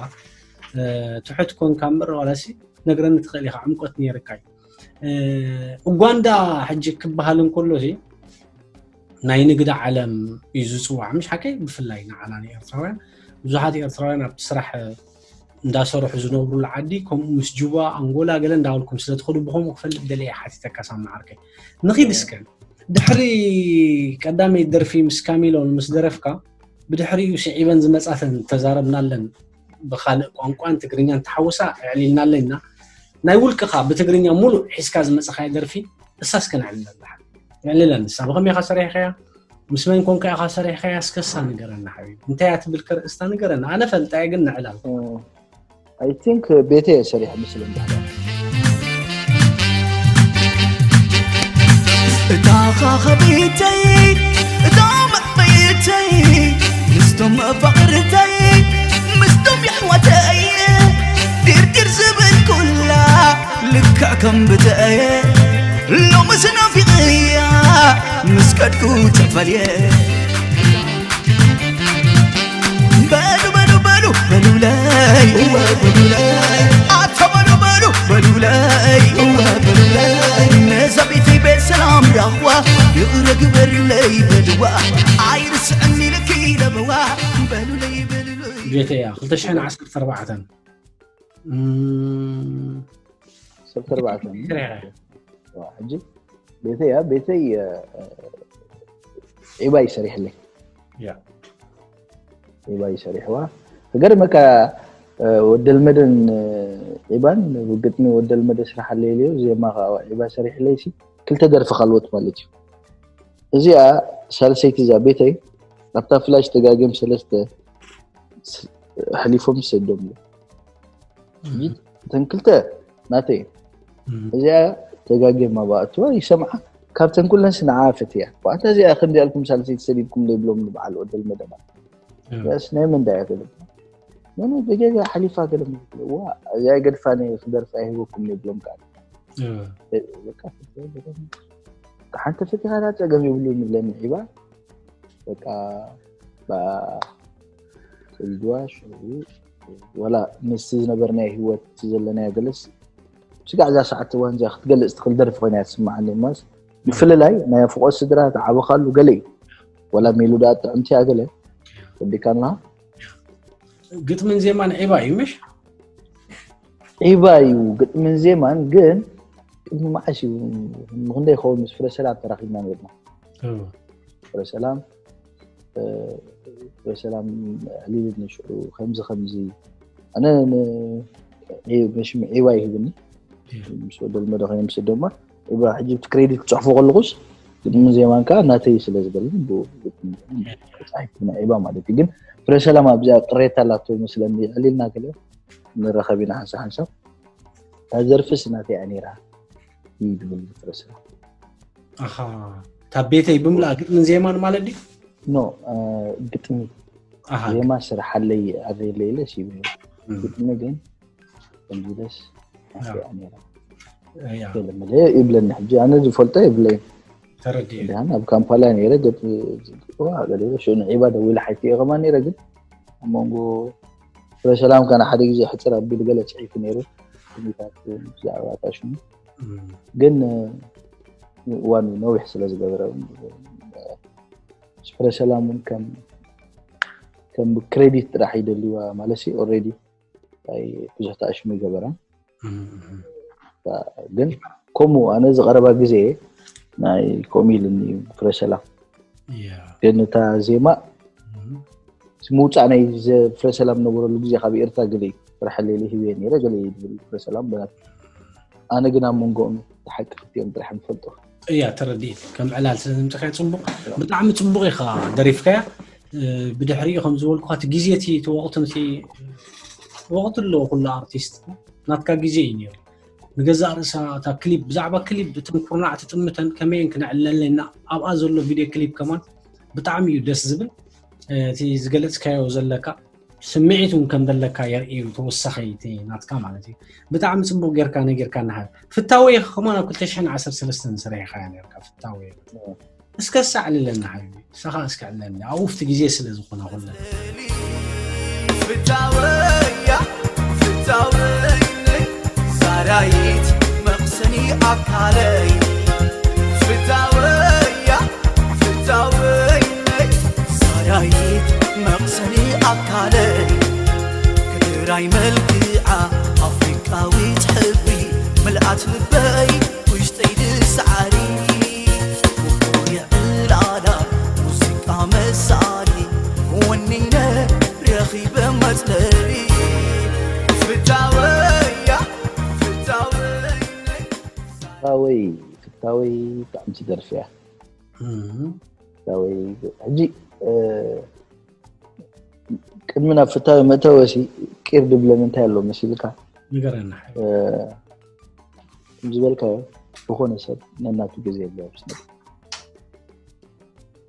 ትሑት ኮንካ እምበር ዋላሲ ነግረኒ ትኽእል ኢኻ ዕምቆት ነይርካ እዩ ኡጋንዳ ሕጂ ክበሃል እንከሎ ናይ ንግዲ ዓለም እዩ ዝፅዋዕ ምሽ ሓቀይ ብፍላይ ንዓና ንኤርትራውያን ብዙሓት ኤርትራውያን ኣብቲ ስራሕ እንዳሰርሑ ዝነብሩሉ ዓዲ ከምኡ ምስ ጁባ ኣንጎላ ገለ እንዳበልኩም ስለ ትኸዱ ብከምኡ ክፈልጥ ደለ እየ ሓቲተካ ሳምና ዓርከይ ንኺድ እስከ ድሕሪ ቀዳመይ ደርፊ ምስ ካሚሎን ምስ ደረፍካ ብድሕሪኡ ስዒበን ዝመፃተን ተዛረብናለን ብካልእ ቋንቋን ትግርኛን ተሓውሳ ኣዕሊልናለና ናይ ውልቅኻ ብትግርኛ ሙሉእ ሒዝካ ዝመፅኻዮ ደርፊ እሳስ ከነዕልለላ ንዕልለን ንሳ ብኸመይ ኢኻ ሰሪሕኻያ ምስ መን ኮንካ ኢኻ ሰሪሕኻያ እስከሳ ንገረና ሓቢቢ እንታይ እያ ትብል ከርእስታ ንገረና ኣነ ፈልጣ እየ ግን ንዕላል I think ቤተ ሰሪሕ ምስል እንዳለ እታ ኻኸቢተይ፣ እታ መዕበይተይ፣ ምስቶም መፋቕርተይ፣ ምስቶም የሕዋተይ፣ ዲርዲር ዝብል ኩላ ልክዕ ከም ብተየ፣ ሎምስ ናፊቐያ ምስ ከድኩ ተፈልየ። በሉ በሉ በሉ በሉለይ፣ እወ በሉለይ፣ ኣታ በሉ በሉ በሉለይ፣ እወ በሉለይ፣ ነዛ ቤተይ ቤት ሰላም ራህዋ ይቕረ ግበርለይ በልዋ፣ ኣይርስዕን ኢልኪ ለበዋ፣ በሉለይ በሉለይ። ቤተያ ክልተ ሽሕን ዓሰርተ ኣርባዕተን። እም፣ ዓሰርተ ኣርባዕተ። ዋ፣ ሕጂ ቤተይ እያ፣ ቤተይ፣ እ፣ ዒባይ ሰሪሕለይ። ያ። ዒባይ ሰሪሕዋ። ክገርመካ፣ እ፣ ወደልመደን፣ እ፣ ዒባን ብግጥሚ ወደልመደ ስራሓለይ ኢለዮ፣ ዜማ ከዓ ዒባ ሰሪሕለይ ሲ፣ ክልተ ደርፊ ካልኦት ማለት እዩ። እዚኣ ሳልሰይቲ እዛ ቤተይ፣ ኣብታ ፍላሽ ተጋግዮም ሰለስተ ስ-፣ ኣሕሊፎም ሰዶም እዮም። እም። እተን ክልተ ናተይ። እም። እዚኣ ተጋግዮም ኣብ ኣእትዋ ይሰምዓ። ካብተን ኩለን ንዓ ፈትያ። ዋታ እዚኣ ከምዚ ኣልኩም ሳልሰይቲ ሰዲድኩም ዘይብሎም ንበዓል ወደልመደ ማለት። እም። ያስ ናይ መን ዳያ ገለ? ኖ፣ ኖ፣ ብጌጋ ሓሊፋ ገለ ማለት። ዋ፣ እዚኣ ገድፋኒ ክደርፋ ይህበኩም ይብሎም ከዓ። እም። በቃ፣ ሓንቲ ፈቲኻ ዳ ጸገም ይብሉን ይብለኒ ዒባ። በቃ፣ ባ-፣ ጽልዋ ሽዑ፣ ወላ ምስቲ ዝነበርናዮ ህይወት፣ እቲ ዘለናዮ ገለስ፣ ስጋዕ እዛ ሰዓት እዋን እዚኣ ክትገልጽ ትኽእል ደርፊ ኮይና እያ ትስምዓኒ። እማስ፣ ምፍልላይ ናይ ፍቖት ስድራ፣ ትዓበኻሉ ገለ እዩ። ወላ ሜሎዳ ጥዕምቲ እያ ገለ፣ ወዲእካ ኣለኻ። ግጥምን ዜማን ዒባ እዩ፣ ምሽ? ዒባ እዩ ግጥምን ዜማን፣ ግን ቅድሚ መዓስ እዩ፣ ንክንደይ ይኸውን ምስ ፍረ ሰላም ተራኺብና ነርና። እዎ። ፍረ ሰላም፣ እ፣ ፍረ ሰላም ኣዕሊልኒ ሽዑ፣ ከምዚ ከምዚ። ኣነ ን-፣ ዒ-፣ መሽም ዒባ ይህብኒ። እዎ። ምስ ወደልመደ ኮይነ ምስ ደማ፣ ዒባ ሕጂ እቲ ክሬዲት ክጽሕፎ ከለኹስ፣ ግጥምን ዜማን ከዓ ናተይ ስለ ዝበለኒ፣ ብ-፣ ግጥሚ ጻሒፍኩ ናይ ዒባ ማለት እዩ። ግን ፍረ ሰላም ኣብዚኣ ቅሬታ ኣላቶ መስለኒ፣ ኣዕሊልና ገለ ንራኸብ ኢና ሓንሳብ ሓንሳብ። እታ ዘርፍስ ናተይ እያ ነይራ እዩ ዝብል ፍረ ሰላም። ኣኻ፣ እታ ቤተይ ብምልኣ ግጥምን ዜማን ማለት ድዩ? ኖ፣ እ፣ ግጥሚ። ኣሃ። ዜማ ስርሓለይ፣ ኣረየለይ ኢለ ሲብ። እም። ግጥሚ ግን ከምዚ ኢለስ ናተይ እያ ነይራ። እያ። ገለ መለ ይብለኒ። ሕጂ ኣነ ዝፈልጦ የብለይን። ተረዲኤ። ደሓን ኣብ ካምፓላ ነይረ፣ ገጥ-፣ ዋ፣ ገለ ኢለ ሽዑ ንዒባ ደዊለ ሓይቲ እየ ከማን ነይረ፣ ግን ኣብ መንጎ ፍረ ሰላም ከነ ሓደ ግዜ ሕጽር ኣቢሉ ገለ ጽሒፉ ነይሩ። ትንቢታት ብዛዕባ እታ ሽሙ። እም። ግን፣ እ፣ እዋኑ ነዊሕ ስለ ዝገበረ፣ እ፣ ፍረ ሰላም እውን ከም፣ ከም ክሬዲት ጥራሕ ይደልዋ ማለት ሲ፣ ኦልሬዲ እንታይ ብዙሕ ተኣሽሙ ይገበራ። እም፣ እም። ግን ከምኡ ኣነ ዝቐረባ ግዜ ናይ ከምኡ ኢሉኒ ፍረ ሰላም። ያ። ግን እታ ዜማ እም። ምውፃእ ናይ ዘ-፣ ፍረ ሰላም ነበረሉ ግዜ ካብ ኤርትራ ገለ እዩ። ፍረ ሓሌለ ሂበ ነይረ ገለ እዩ ዝብል ፍረ ሰላም በላት። ኣነ ግን ኣብ መንጎኦም ሓቂ ክልቲኦም ጥራሕ ንፈልጦ። እያ፣ ተረዲእ። ከም ዕላል ስለ ዘምጽኻዮ ጽቡቕ፣ ብጣዕሚ ጽቡቕ ኢኻ ደሪፍካያ። እ፣ ብድሕሪኡ ከም ዝበልኩኻ እቲ ግዜ እቲ፣ እቲ ወቕቲ፣ እቲ ወቕቲ ኣለዎ ኩሉ ኣርቲስት። ናትካ ግዜ እዩ ነይሩ። ንገዛእ ርእሳ እታ ክሊፕ፣ ብዛዕባ ክሊፕ እተን ኩርናዕ ትጥምተን ከመይን ክነዕልለን ኣለና። ኣብኣ ዘሎ ቪድዮ ክሊፕ ከማን ብጣዕሚ እዩ ደስ ዝብል። እ፣ እቲ ዝገለጽካዮ ዘለካ ስምዒት እውን ከም ዘለካ የርኢ እዩ፣ ተወሳኺ እቲ ናትካ ማለት እዩ። ብጣዕሚ ጽቡቕ ጌርካ ነጊርካና። ፍታወይ ከማን ኣብ ክልተ ሽሕን ዓሰርተ ሰለስተን ሰሪሕኻያ ኔርካ፣ ፍታወይ። እስከ ሳዕልለና ሓቢቢ፣ ንስኻ እስከ ዕለኒ፣ ኣብኡ ፍቲ ግዜ ስለ ዝኾነ ኩለን። ፍታወያ፣ ፍታወይነይ፣ ሳራይት መቕሰኒ ኣካለይ። ፍታወያ፣ ፍታወይነይ፣ ሳራይት መቕሰኒ ኣካለይ። ትግራይ መልክዓ ኣፍሪቃዊት ሕብሪ፣ ምልኣት ልበይ ውሽጠይ ድስዓሪ። ውቁር የዕላላ ሙዚቃ መሳሊ፣ ወኒነ ረኺበ መጽለሊ። ፍታወያ፣ ፍታወይነይ። ፍታወይ፣ ፍታወይ ብጣዕሚ ትደርፍ እያ። እም። ፍታወይ፣ ሕጂ፣ እ፣ ቅድሚ ናብ ፍታወይ መእተወሲ ቂር ድብለኒ እንታይ ኣሎ መሲልካ? ንገረና። እ፣ ከም ዝበልካዮ፣ ዝኾነ ሰብ ነናቱ ግዜ ኣለዎ።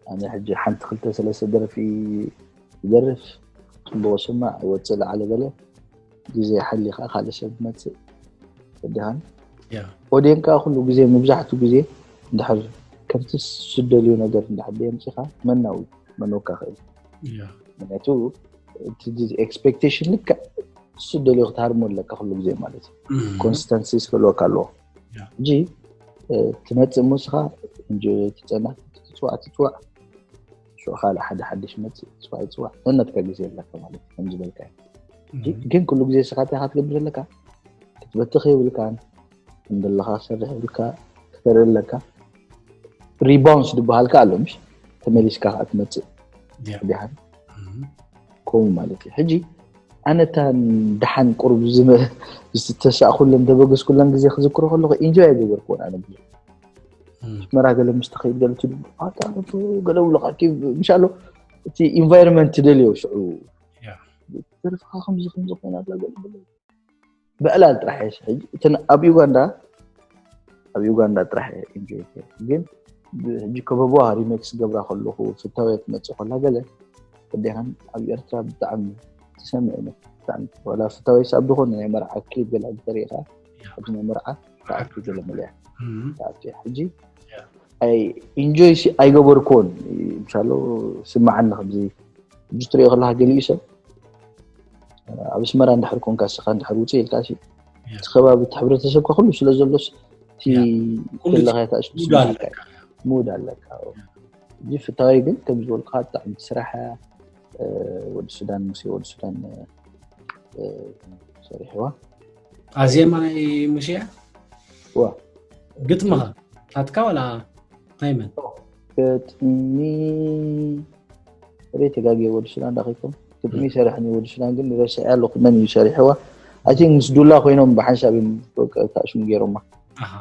ኣነ ሕጂ ሓንቲ ክልተ ሰለስተ ደርፊ ይደርፍ፣ ጽቡቕ ስማዕ ይወፅእ፣ ላዕለ በለ ግዜ ሓሊ ከዓ ካልእ ሰብ መፅእ። ወዲኻን ያ ኦድየን ከዓ ኩሉ ግዜ፣ መብዛሕቱ ግዜ እንድሕር ከምቲ ዝደልዮ ነገር እንድሕር የምፅኻ መናዊ መኖካ ክእል። ያ ምክንያቱ እቲ ኤክስፔክቴሽን ልክዕ ዝደልዮ ክትሃርሞ ኣለካ ኩሉ ግዜ ማለት እዩ። ኮንስተንሲ ክህልወካ ኣለዎ። ያ ሕጂ እ፣ ትመፅእ ምስኻ እንጂ ትፀናሕ ትፅዋዕ ትፅዋዕ ሽዑ ካልእ ሓደ ሓድሽ መፅእ ትፅዋዕ ይፅዋዕ ነነትካ ግዜ ኣለካ ማለት እዩ። ከምዝበልካ እዩ። ግን ኩሉ ግዜ ስኻ እንታይ ኢኻ ትገብር ዘለካ? ክትበትኽ የብልካን። እንደለኻ ክሰርሕ የብልካ። ክተርኢ ኣለካ። ሪባውንስ ዝበሃል ከ ኣሎ ምሽ? ተመሊስካ ከዓ ትመፅእ ያ ዲሓን እም፣ ከምኡ ማለት እዩ። ሕጂ ኣነ እታ ደሓን ቁሩብ ዝመ- ዝተሳእኩለን ዘበገስኩለን ግዜ ክዝክሮ ከለኹ ኢንጆይ ኣይገበርኩዎን። ኣነ ብዙሕ እም፣ ኣስመራ ገለ ምስ ተኸይድ ገለ ትድቡ ኣታ ገለ ውለቃኪ ምሻሎ እቲ ኢንቫይሮንመንት ትደልዮ ሽዑ ያ ደርፍኻ ከምዚ ከምዚ ኮይና ኣላ ገለ ገለ ብዕላል ጥራሕ እየ። ሕጂ እተን ኣብ ዩጋንዳ ኣብ ዩጋንዳ ጥራሕ እየ ኢንጆይ ገይረ። ግን ብ- ሕጂ ከበቦ ሪሜክስ ገብራ ከለኹ ፍታወያ ትመፅእ ከላ ገለ ወዲኻን ኣብ ኤርትራ ብጣዕሚ ትሰምዕ ነ ብጣዕሚ ወላ ፍታወይ ሳብ ዝኾነ ናይ መርዓ ክሊፕ ገለ ተሪኢኻ ኣብዚ ናይ መርዓ ተኣቱ ገለ መለያ እም፣ ተኣቱ ሕጂ ያ ኣይ ኢንጆይ ሲ- ኣይገበርኩዎን። ምሻሎ ስማዓኒ ከምዚ ብዙ ትሪኦ ከለካ ገሊኡ ሰብ ኣብ ኣስመራ እንድሕር ኮንካ ስኻ እንድሕር ውፅእ ኢልካ ሲ ያ እቲ ከባቢ እቲ ሕብረተሰብካ ኩሉ ስለ ዘሎስ እቲ ያ። ኩሉ ዘለኻዮ ታእሽ ሙድ ስምዓካ ኣለካ ሙድ ኣለካ። እዚ ፍታወይ ግን ከም ዝበልኩኻ ብጣዕሚ ትስራሕ ወዲ ሱዳን ሙሴ ወዲ ሱዳን እ፣ ሰሪሕዋ። ኣዜማ ናይ ሙሴ እያ? ዋ ግጥሚ ኸ ናትካ ዋላ ናይ መን? ግጥሚ ሬ ተጋጊ ወዲ ሱዳን ዳኺኩም ግጥሚ ሰሪሕኒ ወዲ ሱዳን ግን ረስዐ ኣለኹ መን እዩ ሰሪሕዋ? ኣይ ቲንክ ምስ ዱላ ኮይኖም ብሓንሳብ እዮም በቃ እታ ሽሙ ገይሮማ። ኣሃ።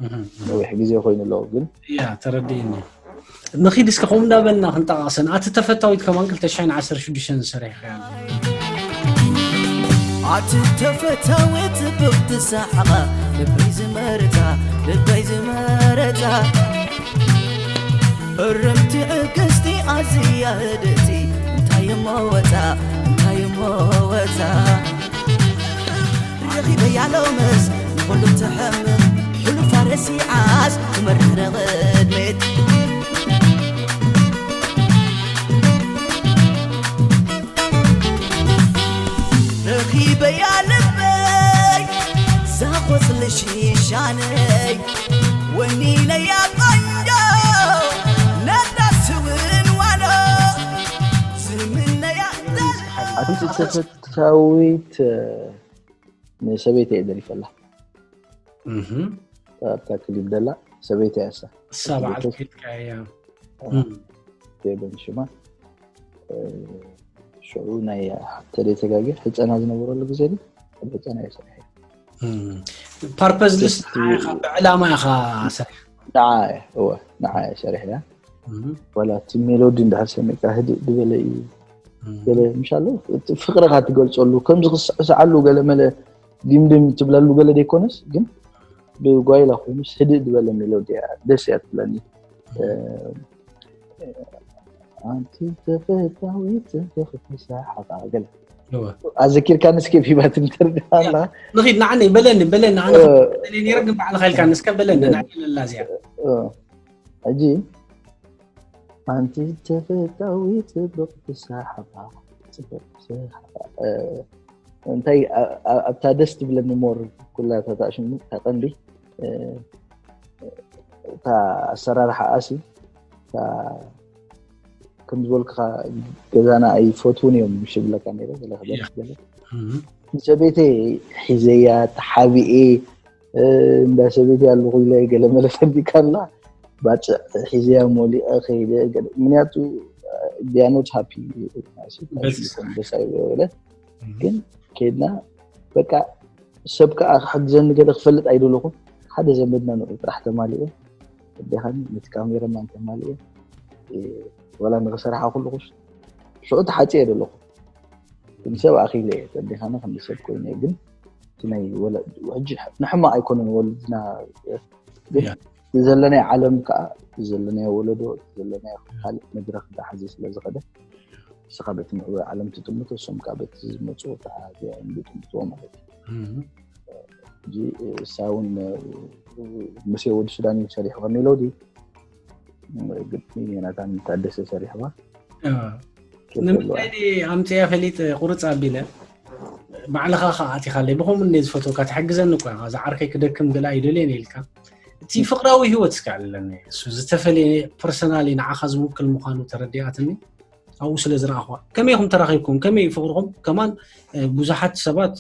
እህ። ነዊሕ ግዜ ኮይኑ ኣለዎ ግን ያ ተረዲእኒ። ንኺድ እስከ ከምኡ እንዳበልና ክንጠቃቅሰን ኣቲ ተፈታዊት ከማን ክልተ ሽሕን ዓሰርተ ሽዱሽተን ዝሰሪሕካያ ኣቲ ተፈታዊት ጽብቕቲ ሰሓቓ ልበይ ዝመረጻ ልበይ ዝመረጻ እርምቲ ዕግስቲ ኣዝያ ህድእቲ እንታይ እሞ ወጻ እንታይ እሞ ወጻ ረኺበያ ሎምስ ንኹሉ ትሕምም ሕሉፋ ረሲዓስ ትመርሕ ንቕድሚት ረኺበያ ልበይ ዛቆጽሊ ሽሻነይ ወኒነያ ቆንጆ ነታ ስውን ዋሎ ዝምነያ ኣቲ ተፈታዊት ንሰበይተ እየ ደሪፈላ እህም። ኣብታ ክሊፕ ደላ ሰበይተ እያ እሳ እሳ በዓል ቤትካ እያ ፌበን ሽማ ሽዑ ናይ ተደይ ተጋጊ ሕፀና ዝነበረሉ ግዜ ድ ኣብ ሕፀና እየ ሰሪሐ ፐርፐዝልስ ብዕላማ ኢኻ ሰሪሕ ንዓ እየ እወ ንዓ እየ ሰሪሐ እያ ወላ እቲ ሜሎዲ እንድሕር ሰሚዕካ ህድእ ዝበለ እዩ ገለ ምሻሎ እቲ ፍቅርኻ ትገልፀሉ ከምዚ ክስዕስዓሉ ገለ መለ ዲምድም ትብለሉ ገለ ዘይኮነስ ግን ብጓይላ ኮይኑስ ህድእ ዝበለ ሜሎዲ እያ ደስ እያ ትብለኒ ኣንቲ ተፈታዊት ተኽፍሳሓታ ገለ ኣዘኪርካ ንስኬ ፊባት እንተርድሃላ ንኺድ ንዓነይ በለኒ በለኒ ኣነ ነይረ ግን ባዕልኻ ኢልካ ንስከ በለኒ ንዓይ ለላ እዚኣ ሕጂ ኣንቲ ተፈታዊ ጽብቕቲ ሰሓባ ጽብቕቲ ሰሓባ እንታይ ኣብታ ደስ ትብለኒ ሞር ኩላ ታሽሙ ታቐንዲ እታ ኣሰራርሓ ኣሲ ከም ዝበልኩኻ ገዛና ኣይፈትውን እዮም ምሽ ይብለካ ነይረ ንሰበይተይ ሒዘያ ተሓቢኤ እንዳ ሰበይቲ ኣለኹ ኢለ ገለ መለ ፈንዲካ ኣላ ባጭዕ ሒዘያ ሞሊቐ ከይደ ምክንያቱ they are not happy ደስ ኣይበለ ግን ከይድና በቃ ሰብ ከዓ ክሕግዘኒ ገለ ክፈልጥ ኣይደለኹ ሓደ ዘመድና ንዑ ጥራሕ ተማሊኤ ኣዴኻኒ ነቲ ካሜራማን ተማሊኤ ወላ ንክሰርሓ ኩልኩስ ሽዑ ተሓፂ እየ ዘለኹ ግን ሰብ ኣኺለ እየ ኣዴኻኒ ከም ሰብ ኮይነ ግን ናይ ወለ ሕጂ ንሕማቕ ኣይኮነን ወለድና ግን ዘለናይ ዓለም ከዓ ዘለናይ ወለዶ ዘለናይ ካልእ መድረክ ዝሓዘ ስለ ዝኸደ ንስኻ በቲ ምዕባይ ዓለም ትጥምቶ እሶም ከዓ በቲ ዝመፅኡ ተሓዚያ እዮም ዝጥምትዎ ማለት እዩ። ሕጂ እሳ እውን ሙሴ ወዲ ሱዳን እዩ ሰሪሕዋ ሜሎዲ ግጥሚ ናታን ታደሰ ሰሪሕዋ ንምንታይ ኣምፅያ ፈሊጥ ቁርፅ ኣቢለ ባዕልኻ ከዓ ኣቲኻለይ ብኸምኡ እነ ዝፈትወካ ትሕግዘኒ እኮ ኢኻ ዝዓርከይ ክደክም ገላ ኣይደልየን ኢልካ እቲ ፍቅራዊ ህይወት እስከ ኣለኒ እሱ ዝተፈለየ ፐርሰናሊ ንዓኻ ዝውክል ምዃኑ ተረዲኣትኒ ኣብኡ ስለ ዝረኣኹዋ ከመይ ኢኹም ተራኺብኩም ከመይ ፍቅርኹም ከማን ብዙሓት ሰባት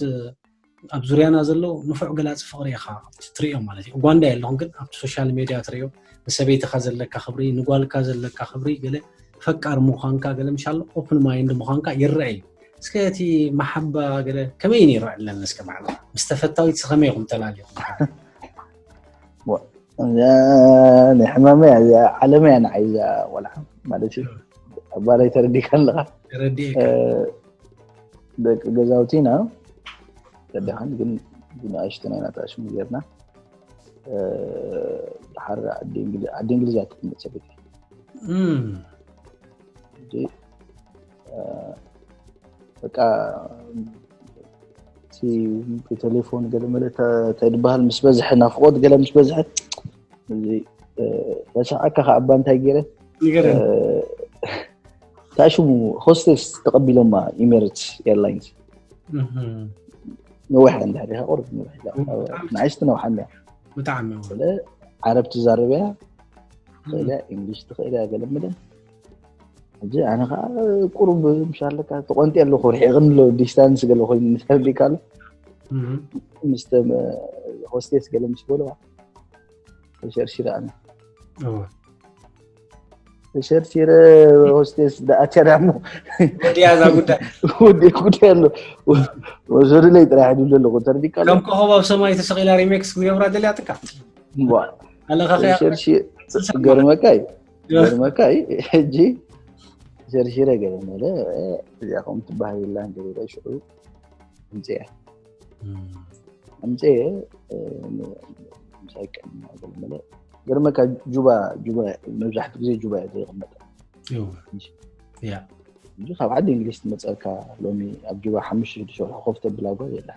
ኣብ ዙርያና ዘሎ ንፉዕ ገላፂ ፍቅሪ ኢኻ ትሪኦ ማለት እዩ ጓንዳ የለኹም ግን ኣብቲ ሶሻል ሜድያ ትሪኦ ንሰበይትኻ ዘለካ ክብሪ ንጓልካ ዘለካ ክብሪ ገለ ፈቃር ምዃንካ ገለ ምሻሎ ኦፕን ማይንድ ምዃንካ ይረአ እዩ እስከ እቲ መሓባ ገለ ከመይ ነይሩ ዕለኒ እስከ ባዕልኻ ምስ ተፈታዊት ከመይ ኢኹም ተላሊኹም ናይ ሕማመይ እያ እዛ ዓለመይ እያ ንዓይ እዛ ቆልዓ ማለት እዩ ኣባላይ ተረዲካ ኣለካ ተረዲእካ ደቂ ገዛውቲና ተደኻን ግን ንኣሽቱ ናይ ናታሽሙ ጌርና ድሓር ዓዲ እንግሊዝ እያ ትቅመጥ ሰበይቲ በቃ ብቴሌፎን ገለ መለ እንታይ ዝበሃል ምስ በዝሐ ናፍቆት ገለ ምስ በዝሐ እዚ ተሰዓካ ከዓ እባ እንታይ ገይረ ታሽሙ ሆስቴስ ተቀቢሎማ ኢሜሬትስ ኤርላይንስ ነዊሕ እንድሕር ኢኻ ቁርብ ነዊሕ ንኣሽቲ ነውሓን እያ ብጣዕሚ ስለ ዓረብ ትዛረብ እያ ትኽእል እያ እንግሊሽ ትኽእል እያ ገለ መለ ሕጂ ኣነ ከዓ ቁሩብ ምሻለካ ተቆንጢ ኣለኹ ርሒቕን ኣሎ ዲስታንስ ገለ ኮይኑ ተረዲካ ኣሎ ምስ ሆስቴስ ገለ ምስ በለዋ ተሸርሺረ ኣነ ተሸርሺረ ሆስቴስ ደኣትያ ዳሞ ወዲያ እዛ ጉዳይ ወዲ ጉዳይ ኣሎ ወሰዱለይ ጥራሕ ይብል ኣለኹ ተረዲካ ኣሎ ከም ኮኸብ ኣብ ሰማይ ተሰቂላ ሪሜክስ ክገብራ ደልያ ጥቃ ኣለኻ ገርመካ እዩ ገርመካ እዩ ሕጂ ሸርሺረ ገለ መለ እዚኣ ከም ትበሃል የላን ገለ ሽዑ ኣምፅአ ኣምፅአ ምሳይ ቀና ገለ መለ ገርመካ ጁባ ጁባ መብዛሕትኡ ግዜ ጁባ እየ ዘይቕመጥ ያ እንጂ ካብ ዓዲ እንግሊዝ ትመፀካ ሎሚ ኣብ ጁባ ሓሙሽተ ሽዱሽተ ወርሒ ኮፍ ተብላ ጓል የላ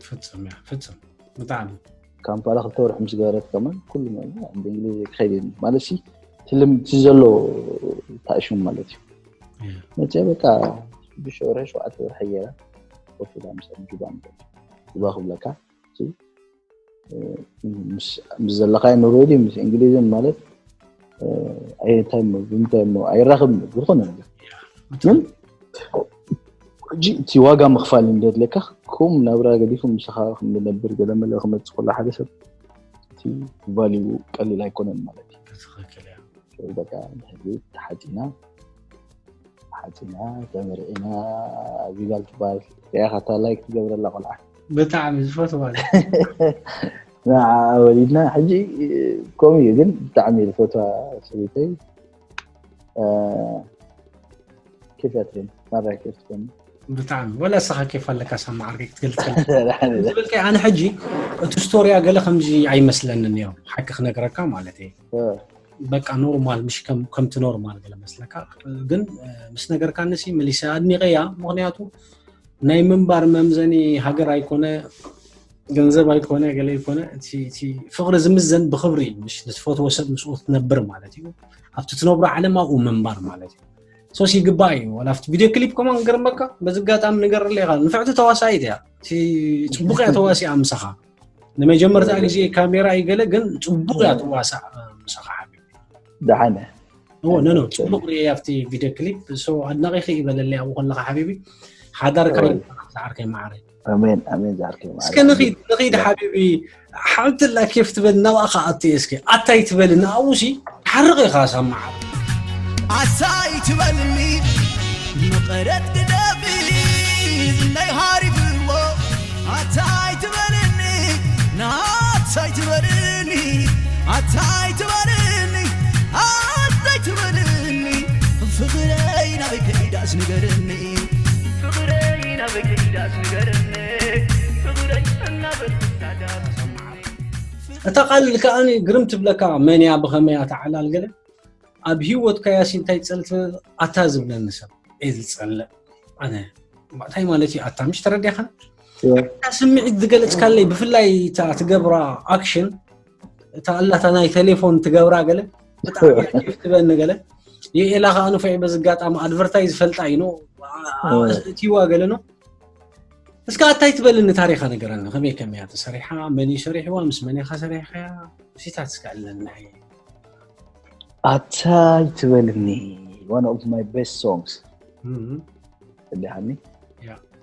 ፍፅም ያ ፍፅም ብጣዕሚ ካምፓላ ክልተ ወርሒ ምስ ገበረት ከማን ኩሉ መ- ዓዲ እንግሊዝ ክኸይድ እየ ማለት ሲ ትልምቲ ዘሎ ታእሽሙ ማለት እዩ ያ መፀ በቃ ሽዱሽተ ወርሒ ሸውዓተ ወርሒ ገይራ ኮፍ ኢላ ምስ ጁባ ማለት እዩ። ጁባ ክብለካ ምስ ዘለኻዮ ኑሮ ድዩ ምስ እንግሊዝን ማለት እንታይ እሞ ብምንታይ እሞ ኣይራኽብን ዝኾነ ነገር ግን ሕጂ እቲ ዋጋ ምኽፋል እንደድለካ ከም ናብራ ገዲፉ ምሳኻ ክንነብር ገለመለ ክመፅእ ከሎ ሓደ ሰብ እቲ ቫሊዩ ቀሊል ኣይኮነን ማለት እዩ ትኽክል እያ በቃ ሕጂ ተሓፂና ሓፂና ተመርዒና ቪቫል ትበሃል ሪኣኻታ ላይክ ትገብረላ ቆልዓ ብጣዕሚ ዝፈትዋ ንዓ ወሊድና ሕጂ ከምኡ እዩ ግን ብጣዕሚ እየ ዝፈትዋ ሰበይተይ ኬፍ እያ ትህበኒ ማራ ኬፍ ትህበኒ ብጣዕሚ ወላ እስኻ ኬፍ ኣለካ ሳማ ዓርከይ ክትገልፅ ዝበልካይ ኣነ ሕጂ እቲ ስቶሪያ ገለ ከምዚ ኣይመስለንን እዮም ሓቂ ክነግረካ ማለት እዩ በቃ ኖርማል ምሽ ከምቲ ኖርማል ገለ መስለካ ግን ምስ ነገርካ ንሲ መሊሰ ኣድኒቀያ ምክንያቱ ናይ ምንባር መምዘኒ ሃገር ኣይኮነ ገንዘብ ኣይኮነ ገለ ኣይኮነ እቲ ፍቅሪ ዝምዘን ብክብሪ ምሽ ንትፈትዎ ሰብ ምስኡ ትነብር ማለት እዩ ኣብቲ ትነብሮ ዓለም ኣብኡ ምንባር ማለት እዩ ሶስ ይግባእ እዩ ወላ ኣብቲ ቪድዮ ክሊፕ ከማን ገርመካ በዚ ኣጋጣሚ ንገር ሌካ ንፍዕቲ ተዋሳኢት እያ እቲ ፅቡቅ እያ ተዋሲኣ ምሳኻ ንመጀመርታ ግዜ ካሜራ ይገለ ግን ፅቡቅ እያ ትዋሳእ ምሳኻ ሓቢቢ ደሓነ ኖ ኖ ፅቡቅ ርየ ኣብቲ ቪድዮ ክሊፕ ሶ ኣድናቂኺ ይበለለይ ኣብኡ ከለካ ሓቢቢ ሓዳርካ ዝዓርከይ ማዓረይ ኣሜን ኣሜን ዝዓርከይ ማዓረይ እስከ ንኺድ ንኺድ ሓቢቢ ሓንቲ ላ ኬፍ ትበል ናብኣ ከኣቱ እስከ ኣታይ ትበል ንኣብኡ ሲ ሓርቕ ኢኻ ሳማዓ ኣታይ ትበልኒ መቐረት ግደፊ ዝናይ ሃሪፍዎ ኣታይ ትበልኒ ናታይ ትበልኒ ኣታይ ትበልኒ ኣታይ ትበልኒ ፍቕረይ ናበይ ከይዳስ ንገርኒ ፍቕረይ ናበይ ከይዳስ ንገርኒ ፍቕረይ እናበልኩ ሳዳስ እታ ቃል ከኣ ግርም ትብለካ። መን እያ፣ ብኸመይ እያ፣ ተዓላል ገለ ኣብ ህይወትካ ያሲ እንታይ ትጸልእ ትብል? ኣታ ዝብለኒ ሰብ እየ ዝጸልእ። ኣነ እንታይ ማለት እዩ? ኣታ ምሽ ተረዲኻ? እታ ስምዒት ዝገለጽካለይ፣ ብፍላይ እታ ትገብራ ኣክሽን፣ እታ ኣላታ ናይ ቴሌፎን ትገብራ ገለ ብጣዕሚ ትበኒ ገለ። የኤላ ከዓ ንፉዕ በዚ ኣጋጣሚ ኣድቨርታይዝ ፈልጣ እዩ ነው እቲዋ ገለ ነው። እስከ ኣታይ ትበልኒ ታሪኻ ንገረኒ። ከመይ ከመያ ተሰሪሓ? መን እዩ ሰሪሕዋ? ምስ መን ኢኻ ሰሪሕካያ? ምስታት እስከ ኣለና። ኣታይ ትበልኒ፣ one of my best songs። እልሃኒ።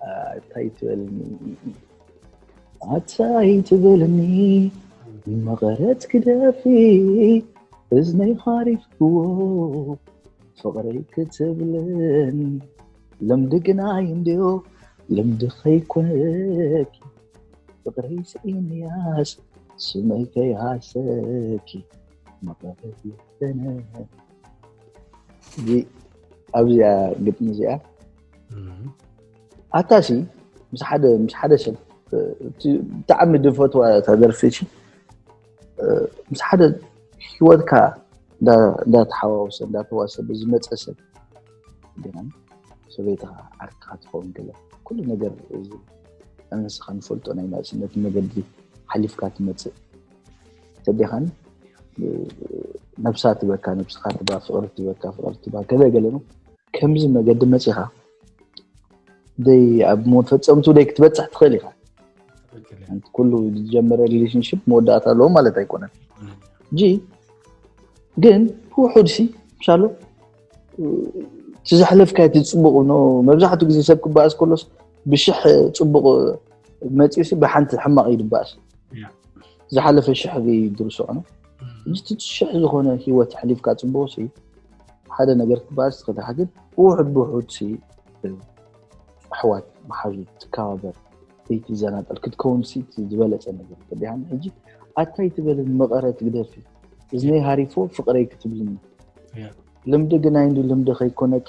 ኣታይ ትበልኒ፣ ኣታይ ትበልኒ፣ መቐረት ክደፊ እዝነይ ሃሪፍክዎ፣ ፍቕረይ ክትብልን ልምዲ ግናይ እንድዮ፣ ልምዲ ከይኮነኪ፣ ፍቕረይ ስኢንያስ ስመይ ከይሃሰኪ፣ መቐረት ይፈነ። ኣብዚኣ ግጥሚ እዚኣ ኣታሲ ምስ ሓደ ምስ ሓደ ሰብ ብጣዕሚ ድፈትዋ ተደርፊ፣ ምስ ሓደ ህይወትካ እንዳተሓዋወሰ እንዳተዋሰበ ዝመፀ ሰብ፣ ሰበይትኻ ዓርክኻ ትኸውን ገለ ኩሉ ነገር፣ ንስኻ ንፈልጦ ናይ ናእስነት መገዲ ሓሊፍካ ትመፅእ ተዲኻን፣ ነብሳ ትበካ፣ ነብስኻ ትባ፣ ፍቕሪ ትበካ፣ ፍቕሪ ትባ፣ ገለ ገለ ነው። ከምዚ መገዲ መፂኻ ደይ ኣብ መፈፀምቱ ደይ ክትበፅሕ ትኽእል ኢኻ። ኩሉ ዝጀመረ ሪሌሽንሽፕ መወዳእታ ኣለዎ ማለት ኣይኮነን። ጂ ግን ውሑድ ሲ ምሻሎ ትዘሕለፍካ ትፅቡቕ ነው። መብዛሕትኡ ግዜ ሰብ ክበኣስ ከሎስ ብሽሕ ፅቡቕ መፂኡ ሲ ብሓንቲ ሕማቕ እዩ ድበኣስ። ዝሓለፈ ሽሕ ድርሶ ነው። ምስቲ ሽሕ ዝኾነ ህይወት ኣሕሊፍካ ፅቡቕ ሲ ሓደ ነገር ክበኣስ ትኽእል ኢኻ። ግን ብውሑድ ብውሑድ ሲ ኣሕዋት መሓዙት ትከባበር ዘይትዘናጠል ክትከውን ሲ ዝበለፀ ነገር ተዲሃን። ሕጂ ኣታይ ትበልን መቐረት ግደፊ እዝነይ ሃሪፎ ፍቕረይ ክትብልኒ ልምዲ ግናይ እንዲ ልምዲ ከይኮነኪ።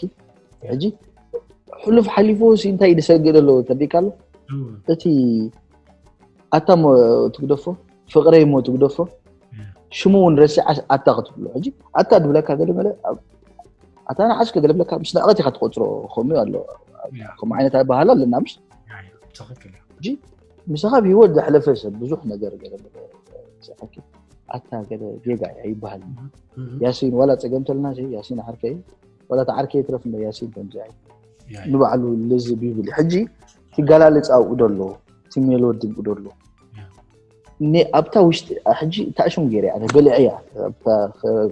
ሕጂ ሕሉፍ ሓሊፎ ሲ እንታይ ድሰግድ ኣለዎ ተዲካ ኣሎ። እቲ ኣታ ሞ ትግደፎ ፍቕረይ ሞ ትግደፎ ሽሙ እውን ረሲዓ ኣታ ክትብሎ። ሕጂ ኣታ ድብለካ ገለ መለ ኣታ ንዓስከ ገለ ብለካ ምስ ንዕቐት ኢኻ ትቆፅሮ። ከምኡ ኣሎ። ከምኡ ዓይነት ኣበሃህላ ኣለና ምሽ? ሕጂ ምሳኻ ብህይወት ዘሕለፈ ሰብ ብዙሕ ነገር ገለ መለ ኣታ ገለ ጌጋ እያ ይበሃል። ያሲን ዋላ ፀገም ተልና ያሲን ዓርከይ ዋላ ተዓርከይ ትረፍ እንዶ ያሲን ከምዚ ኣይ ንባዕሉ ልዝብ ይብል። ሕጂ ትገላልፅ ኣብኡ ደሎ እቲ ሜሎዲ ብኡ ደሎ ኣብታ ውሽጢ ሕጂ እታ ሽም ገይረ እያ በሊዐ እያ።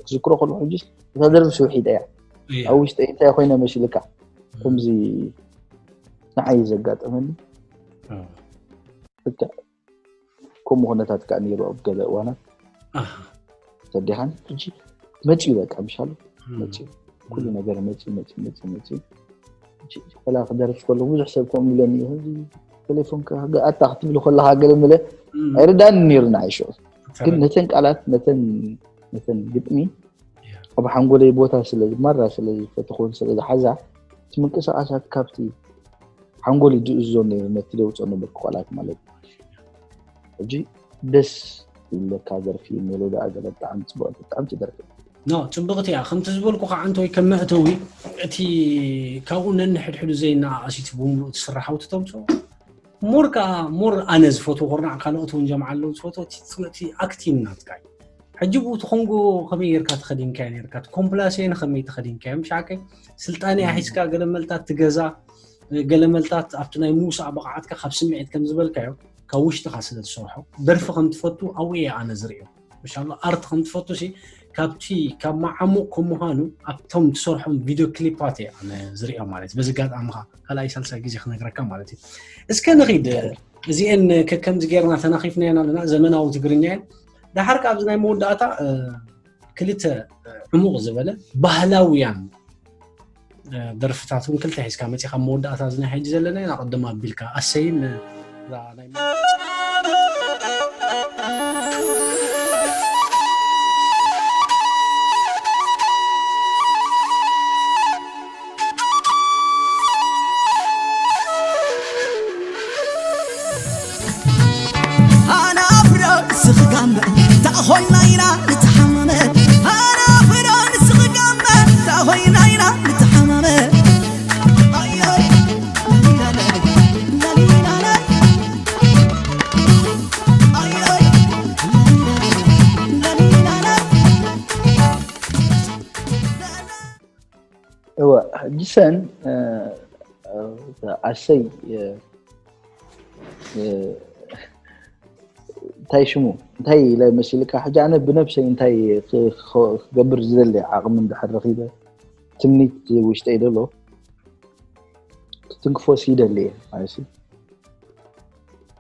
ክዝክሮ ከለኩ ሕጂ እታ ደርፊ ስውሒደ እያ ኣብ ውሽጢ እንታይ ኮይነ መሲልካ ከምዚ ንዓይ ዘጋጠመኒ ከምኡ ኩነታት ከዓ ነይሩ ኣብ ገለ እዋናት ተዲኻን ሕጂ መፂኡ በቃ ምሻሉ መፂኡ ኩሉ ነገር መፂኡ መፂኡ መፂኡ መፂኡ ከላ ክደርፍ ከሎ ብዙሕ ሰብ ከምኡ ኢለኒ እዩ ቴሌፎን ኣታ ክትብል ከለካ ገለ ምለ ኣይርዳን ነይሩ ንዓይ ሽዑ ግን ነተን ቃላት ነተን ነተን ግጥሚ ኣብ ሓንጎለይ ቦታ ስለ ማራ ስለ ዝፈትኾን ስለ ዝሓዛ እቲ ምንቅስቃሳት ካብቲ ሓንጎል ይድእዞ ነይሩ ነቲ ደውፆ ነበርኩ ቃላት ማለት እዩ ሕጂ ደስ ይብለካ ደርፊ ሜሎዲ ኣገለ ብጣዕሚ ፅቡቅ ብጣዕሚ ትደርፊ ኖ ፅብቕቲ እያ ከምቲ ዝበልኩ ከዓ እንተወይ ከም መእተዊ እቲ ካብኡ ነንሕድሕዱ ዘይነኣኣሲት ብምሉእ ትስራሕ ውትተምፅኦ ሞር ከዓ ሞር ኣነ ዝፈትዎ ኮርናዕ ካልኦት እውን ጀምዓ ኣለዉ ዝፈትዎ እቲ ኣክቲንግ ናትካ እዩ ሕጂ ብኡ ትኾንጎ ከመይ ጌርካ ተኸዲንካዮ ነርካ ኮምፕላሴን ከመይ ተኸዲንካዮ ምሻዓከይ ስልጣነ ሒዝካ ገለመልታት ትገዛ ገለመልታት ኣብቲ ናይ ምውሳእ ብቕዓትካ ካብ ስምዒት ከም ዝበልካዮ ካብ ውሽጥኻ ስለ ትሰርሖ ደርፊ ከም ትፈቱ ኣብኡ እየ ኣነ ዝርእዮ ምሻሎ ኣርት ከም ትፈቱ ሲ ካብቲ ካብ መዓሙቕ ከም ምዃኑ ኣብቶም ትሰርሖም ቪድዮ ክሊፓት እየ ኣነ ዝርእዮ ማለት እዩ በዚ ኣጋጣሚ ኸዓ ካልኣይ ሳልሳይ ግዜ ክነግረካ ማለት እዩ እስከ ንኺድ እዚአን ከከምዚ ጌርና ተናኺፍናየን ኣለና ዘመናዊ ትግርኛ እየን ዳሓር ኣብዚ ናይ መወዳእታ ክልተ ዕሙቕ ዝበለ ባህላውያን ደርፍታት እውን ክልተ ሒዝካ መፂኻ መወዳእታ እዚ ናይ ሕጂ ዘለና ኢና ቅድም ኣቢልካ ኣሰይን ኣናብሮ ስኽጋምበ ኮይና ኢና ንተሓማመ፣ ኣነ ፍረ ንስኺ ጋመ፣ እንታ ኮይና ኢና ንተሓማመ። ኣዮይ፣ ላሊላለ፣ ላሊላለ፣ ኣዮይ፣ ላሊላለ። እወ፣ ሕጂ ሰን፣ እ፣ እ፣ ኣሰይ፣ እ፣ እ፣ እንታይ ሽሙ? እንታይ ኢለ መሲልካ? ሕጂ ኣነ ብነብሰይ እንታይ ክ-፣ ክ-፣ ክገብር ዝደሊ ዓቕሚ እንድሕር ረኺበ፣ ትምኒት ውሽጠይ ደሎ፣ ክትንክፎስ ይደሊ እየ ማለት እዩ።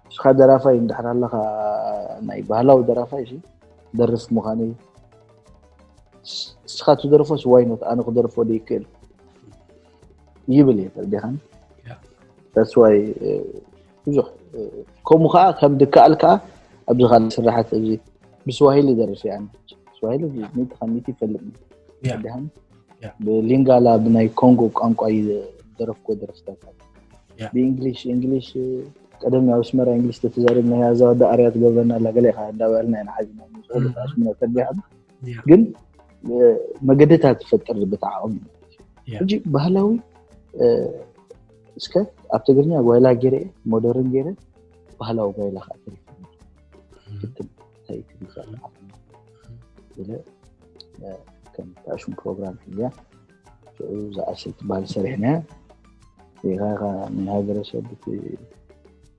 ንስኻ ደራፋይ እንድሕር ኣለኻ፣ ናይ ባህላዊ ደራፋይ እሺ፣ ደርፍ ምዃነይ፣ ንስኻ ትደርፎስ ዋይኖት ኣነ ክደርፎ ዶ ይክእል ይብል እየ፣ ተረዲኻኒ? ያ። That's why፣ እ፣ ብዙሕ፣ እ፣ ከምኡ ከዓ ከም ድከኣል ከዓ ኣብዚ ካልእ ስራሓት እዚ ብስዋሂሊ ደርፍ እየ ኣነ። ስዋሂሊ ሚእቲ ካብ ሚእቲ ይፈልጥ እየ። ያ። ተረዲኻኒ? ያ። ብሊንጋላ ብናይ ኮንጎ ቋንቋ እዩ ዝደረፍኩዎ ደርፍታት። ያ። ብእንግሊሽ፣ እንግሊሽ፣ እ፣ ቀደም ኣብ ኣስመራ እንግሊሽ ተተዛሪብና፣ "ያዛ ወዲ ኣርያ ትገብረና ኣላ" ገለ ኢኻ እንዳበልና ኢና ሓዚና ንዝኾነ እ። ተኣስምና ተረዲኻኒ? ያ። ግን፣ እ፣ መገድታት ትፈጥር ብትዓቕም። ያ። ሕጂ ባህላዊ፣ እ፣ እስከ ኣብ ትግርኛ ጓይላ ገይረ እየ፣ ሞደርን ገይረ፣ ባህላዊ ጓይላ ከዓ ተሪፉ። እም። ትክክል። እንታይ ትብል ዘላ? እም። ኢለ፣ እ፣ ከም ታሽም ፕሮግራም ሒዝያ፣ ሽዑ ዝኣሰይ ትበሃል ሰሪሕናያ። ኢኻ፣ ኢኻ ናይ ሃገረሰብ እቲ፣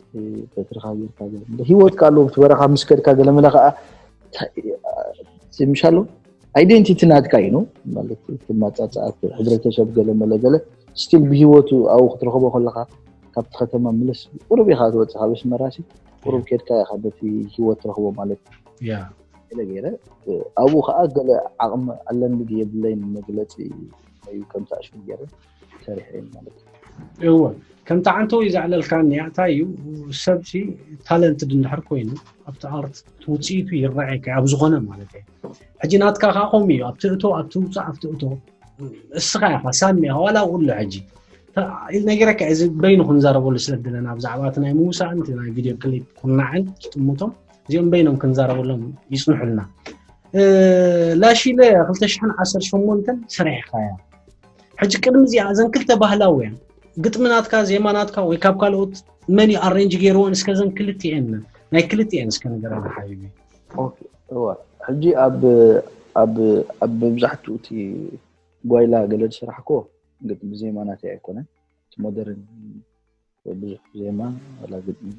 እቲ በትርኻ ጌርካ ገለ፣ እንደ ህይወትካ ኣለዎ፣ ብቲ በረኻ ምስ ከድካ ገለ መለ ኸዓ፣ እንታይ፣ እ፣ ምሻሎ፣ ኣይደንቲቲ ናትካ እዩ፣ ነው ማለት፣ እቲ ማጻጻኣት ሕብረተሰብ ገለ መለ ገለ፣ ስቲል ብህይወቱ ኣብኡ ክትረኽቦ ከለኻ፣ ካብቲ ከተማ ምልስ፣ ቁሩብ ኢኻ ትወጽእ፣ ካብ ኣስመራ ሲ፣ ቁሩብ ያ። ኬድካ ኢኻ በቲ ህይወት ትረኽቦ ማለት እዩ። ያ። ገለ ገይረ፣ እ፣ ኣብኡ ኸዓ ገለ ዓቕሚ ኣለኒ ድዩ የብለይን መግለጺ እዩ፣ ከምቲ ኣሽሙ ገይረ ሰሪሐ እየ ማለት እዩ። እወ፣ ከምቲ ዓንተወይ ዘዕለልካኒ እያ፣ እንታይ እዩ፣ ሰብሲ ታለንትድ እንድሕር ኮይኑ፣ ኣብቲ ኣርት ውጽኢቱ ይረኣየካ፣ ኣብ ዝኾነ ማለት እየ። ሕጂ ናትካ ኸዓ ከምኡ እዩ፣ ኣብቲ እቶ፣ ኣብቲ ውጻእ፣ ኣብቲ እቶ፣ እስኻ ኢኻ፣ ሳሚ ኢኻ፣ ዋላ ኣብኡ ኣሎ ሕጂ። ተ-፣ ኢል ነጊረካ እየ፣ እዚ በይኑ ክንዛረበሉ ስለ ዝደለና፣ ብዛዕባ እቲ ናይ ምውሳእን እቲ ናይ ቪድዮ ክሊፕ ኩርናዕን ዝጥምቶም፣ እዚኦም በይኖም ክንዛረበሎም ይጽንሑልና። እ፣ ላሺለ ክልተ ሽሕን ዓሰርተ ሸሞንተን ሰሪሕኻያ። ሕጂ ቅድሚ እዚኣ እዘን ክልተ ባህላውያን፣ ግጥሚ ናትካ፣ ዜማ ናትካ ወይ ካብ ካልኦት መን እዩ ኣሬንጅ ገይርወን? እስከ እዘን ክልቲኤን፣ ናይ ክልቲኤን እስከ ንገረና ሓቢቢ። ኦኬ፣ እወ። ሕጂ ኣብ፣ ኣብ፣ ኣብ መብዛሕትኡ እቲ ጓይላ ገለ ዝሰራሕኮ ግጥሚ ዜማ ናተይ ኣይኮነን። እቲ ሞደርን ብዙሕ ዜማ ዋላ ግጥሚ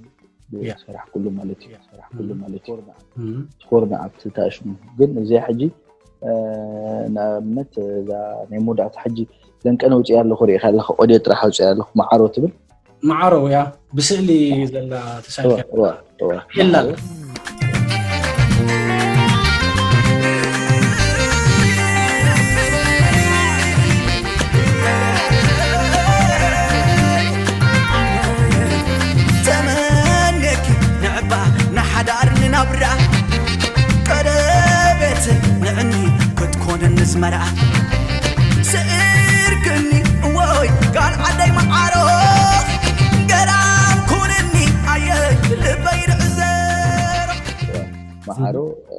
ያ። ዝሰራሕኩሉ ማለት እዩ። ያ። ዝሰራሕኩሉ እም። ማለት እዩ። እም። ትኾርና ኣብቲ ታሽሙ። ግን እዚኣ ሕጂ፣ እ፣ ንኣብነት እዛ ናይ መወዳእታ ሕጂ ለንቀነ ውፅእ ኣለኹ ሪኢኻ ኣለኻ፣ ኦድዮ ጥራሕ ኣውፅእ ኣለኹ፣ መዓሮ ትብል። መዓሮ እያ፣ ብስእሊ ዘላ ተሳኢልካ። እዋ፣ እዋ፣ እዋ። የላን። ተመነኪ ንዕባ ንሓዳር ንናብራ ቀረቤት ንዕኒ ክትኮንን ንዝመራ ስእርክኒ እወይ ጋል ዓደይ መዓሮ ገራም ኩንኒ ኣየ ልበይ ንዕዘሮ። መዓሮ፣ እ፣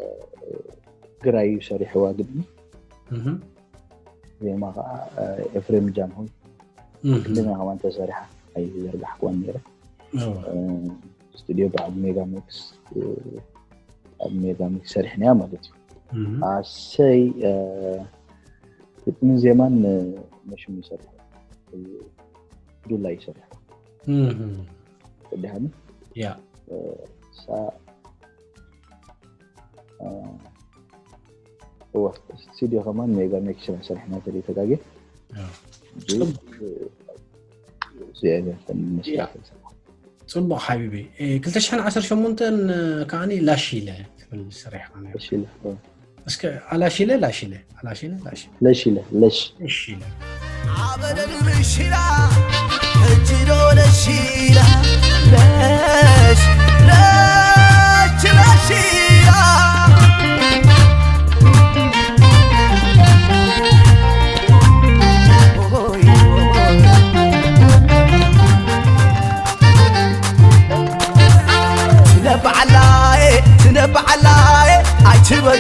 ግራይ እዩ ሰሪሕዋ ግጥሚ። እህ። ዜማ ከዓ፣ እ፣ ኤፍሬም ጃንሆይ። እህ። ክንደኛ ከማን ተሰሪሓ ኣይዘርጋሕክዋን ነይረ። እዋ። እ፣ ስቱዲዮ በዓል ሜጋ ሜክስ፣ እ፣ ኣብ ሜጋ ሜክስ ሰሪሕናያ ማለት እዩ። እህ። ኣሰይ፣ እ፣ ግጥምን ዜማን፣ እ፣ መሽም ይሰርሑ። እ፣ ዱላ ይሰርሑ። እህ። ቅድሃኒ? ያ። እ፣ ሳ-፣ እ፣ እወ፣ ስቱዲዮ ከማን ሜጋ ሜክስ ኢና ሰሪሕና ተለይ ተጋጌ። ያ። እዚኣ እያ ተን መስላ ያ። ተንሰራ። ጽቡቕ ሓቢቢ። እ፣ ክልተ ሽሕን ዓሰርተ ሸሞንተን ከኣኒ ላሺለ ትብል ሰሪሕኻ ነይርካ። ላሺለ፣ እወ። እስከ ኣላሺለ፣ ላሺለ፣ ኣላሺለ፣ ላሺለ። ለሺለ፣ ለሽ። ለሺለ። ኣበደን ለሺላ፣ ሕጂ ዶ ለሺላ፣ ለሽ፣ ለሽ፣ ለሺላ። ስለ በዓላዬ፣ ስለ በዓላዬ፣ ኣይትበሉ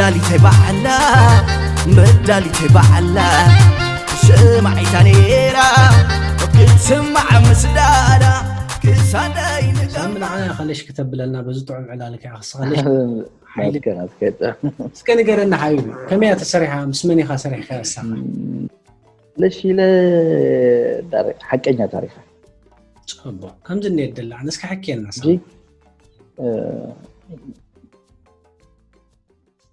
መዳሊተይ ባዕላ መዳሊተይ ባዕላ ሰማዒታ ነይራ ክትስማዕ ምስዳዳ ክሳደይ ንጋ ሳሚ ንዓና ከለሽ ክተብለልና በዚ ጥዑም ዕላልካ ኢኻ ክስኻ ለሽ ሓይሊ ናትከ ናትከ እስከ ንገረና ሓቢቢ ከመይ እያ ተሰሪሓ ምስ መን ኢኻ ሰሪሕካ እሳ ለሺለ ሓቀኛ ታሪኻ ፅቡቅ ከምዚ እንየት ደላ ኣነ እስከ ሓኪየና ከቢድዋ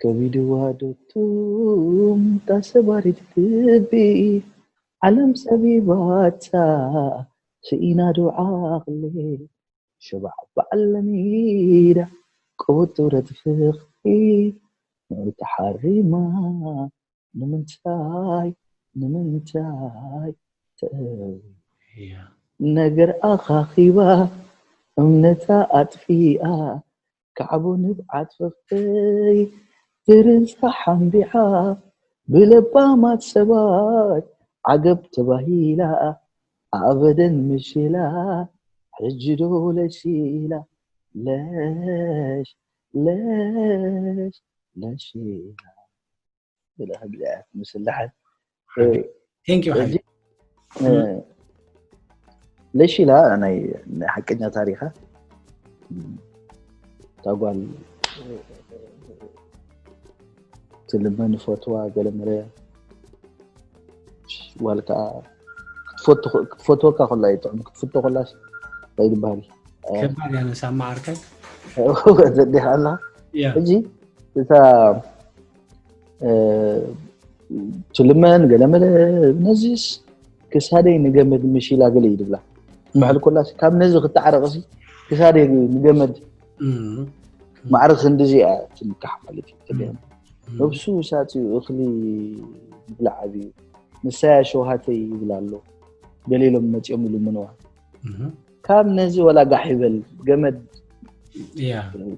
ከቢድዋ ዶ ትምጣ ሰባሪት ልቢ ዓለም ሰቢባታ ስኢና ዶ ዓቕሊ ሸባዕ በዓል ለሚዳ ቅቡጥ ትብረት ፍቕሪ ንዑ ተሓሪማ ንምንታይ ንምንታይ ተእዊ ነገር ኣኻኺባ እምነታ ኣጥፊኣ ካዕቦ ንብዓት ፍቕረይ ትርንሳ ሓምቢዓ ብለባማት ሰባት ዓገብ ተባሂላ ኣበደን ምሽላ ሕጂ ዶ ለሺላ ለሽ ለሽ ለሺላ ብላ እግዚኣብሔር ምስላሓት Thank you ሓቢቢ ለሺላ ናይ ሓቀኛ ታሪኻ ታጓል ትልመ ንፈትዋ ገለመለ ዋልካ ክትፈትወካ ከላ ይጥዕም ክትፍቶ ከላስ ይድበሃል ከባድ ያነሳ ማዓርከ ዘዲኻ ኣላ ሕጂ እታ ትልመን ገለመለ ነዚስ ክሳደይ ንገመድ ምሽ ኢላ ገለ እዩ ድብላ ባሕል ኮላስ ካብ ነዚ ክተዓረቕሲ ክሳደይ ንገመድ ማዕረ ክንዲዚ እያ ትንካሕ ማለት እዩ ነብሱ ሳፅዩ እኽሊ ይብላዕ ኣብዩ ንሳያ ሸውሃተይ ይብል ኣሎ ገሌሎም መፂኦም ይልምንዋ ካብ ነዚ ወላ ጋሕ ይበል ገመድ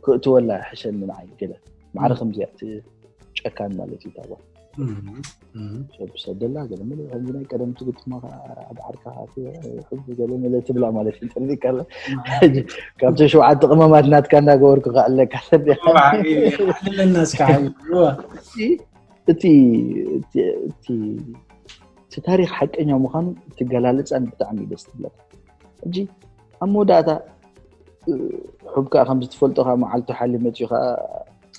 ክእትወላ ሕሸኒ ንዓይ ገለ ማዕረ ከምዚኣ ጨካን ማለት እዩ ታባ ሰብ ሰደላ ገለ ምለ ከምዚ ናይ ቀደም ትግጥማ ኣብ ዓድካ ሕዚ ገለ ምለ ትብላ ማለት እዩ ጠሊካ ካብቶም ሸውዓተ ቅመማት ናትካ እንዳገበርኩ ከኣለካ ሰብ ኣለና እስካ እቲ እቲ ታሪክ ሓቀኛ ምዃኑ ትገላልፃን ብጣዕሚ ደስ ትብለካ ሕጂ ኣብ መወዳእታ ሕብ ከዓ ከምዚ ትፈልጦ ከዓ መዓልቱ ሓሊ መፅኡ ከዓ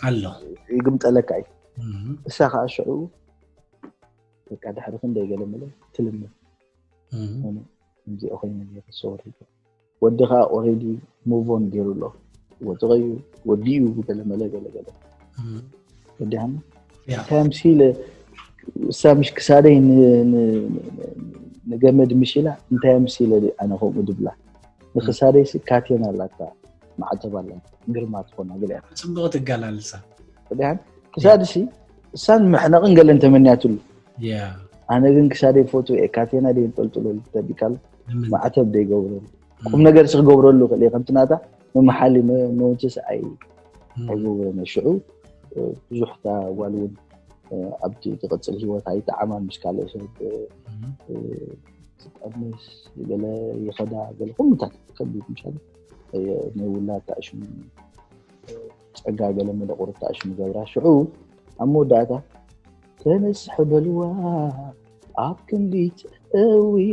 ኣሎ ይግምጠለካ እዩ እሳ ከዓ ሽዑ በቃ ድሕሪ ክንደይ ገለ መለ ትልምድ ከምዚኦ ኮይኑ ነይሩ ሰወር ወዲ ከዓ ኦሬዲ ሙቮን ገይሩ ኣሎ ወጥቐዩ ወዲኡ ገለ መለ ገለ ገለ ወዲሃና እንታይ ኣምሲለ እሳ ምሽ ክሳደይ ንገመድ ምሽ ኢላ እንታይ ኣምሲለ ኣነ ከምኡ ድብላ ንክሳደይ ካቴና ኣላታ ማዕተብ ኣላ ግርማ ትኾና ገለ ፅቡቅ ትገላልፃ ወዲሃን ክሳድ ሲ እሳን መሕነቕን ገለን ተመንያትሉ ኣነ ግን ክሳደይ ፎቶ እየ ካቴና ደይ ጠልጥሎ ተቢካል ማዕተብ ደይገብረሉ ቁም ነገር ሲ ክገብረሉ ክእል ከምቲ ናታ መመሓሊ መውንትስ ኣይ ኣይገብረን ሽዑ ብዙሕ እታ ጓል እውን ኣብቲ ዝቐፅል ሂወት ኣይተዓማን ምስ ካልእ ሰብ ትጠምስ ገለ ይኸዳ ገለ ኩሉታት ከቢድ ምሻ ናይ ውላድ ተኣሽሙ ፀጋ ገለ መለ ቁርብ ተኣሽሙ ገብራ ሽዑ ኣብ መወዳእታ ተነስሕ በልዋ ኣብ ክንዲ ትእዊ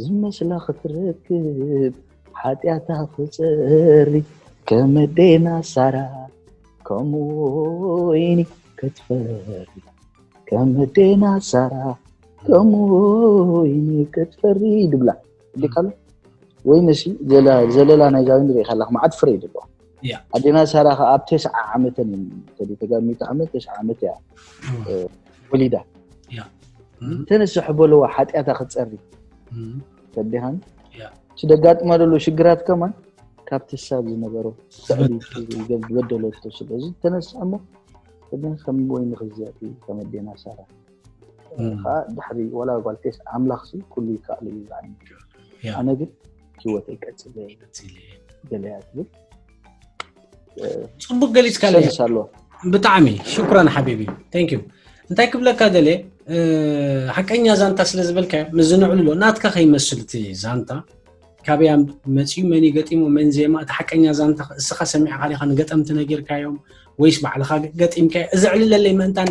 ዝመስላ ክትረክብ ሓጢኣታ ክፀሪ ከመዴና ሳራ ከምኡ ወይኒ ክትፈሪ ከመዴና ሳራ ከምኡ ወይኒ ክትፈሪ ድብላ እንዴ ካሉ ወይኒ ሲ ዘለላ ናይዛ ወይኒ ሪኢኻ ኣለኻ መዓት ፍረ እዩ ዘለዎ ኣዴና ሳራ ከዓ ኣብ ተስዓ ዓመተን ተጋሚት ዓመት ተስዓ ዓመት እያ ወሊዳ ተነስሕ በልዋ ሓጢኣታ ክትፀሪ ተዲኻን እቲ ደጋጥማ ዘሎ ሽግራት ከማን ካብቲ ሳብ ዝነበሮ ስዕሊ ዝበደለቶ ስለዚ ተነስሕ እሞ ቅድሚ ከም ወይኒ ክዝያት እዩ ከመዴና ሳራ ከዓ ድሕሪ ወላ ጓልቴስ ኣምላኽ ሲ ኩሉ ይከኣሉ እዩ ዝዓኒ ኣነ ግን ህይወተይ ቀፅለ ገለያ ትብል ፅቡቅ ገሊፅካ ኣለዎ ብጣዕሚ ሽኩራን ሓቢቢ ቴንክ ዩ እንታይ ክብለካ ደልየ ሓቀኛ ዛንታ ስለ ዝበልካዮ ምስ ዝንዕልሎ ናትካ ከይመስል እቲ ዛንታ ካበይ መፅዩ መን ገጢሞ መን ዜማ እቲ ሓቀኛ ዛንታ እስኻ ሰሚዕካ ዲኻ ንገጠምቲ ነጊርካዮም ወይስ ባዕልኻ ገ- ገጢምካ? እዚ ዕልለለይ ምእንታን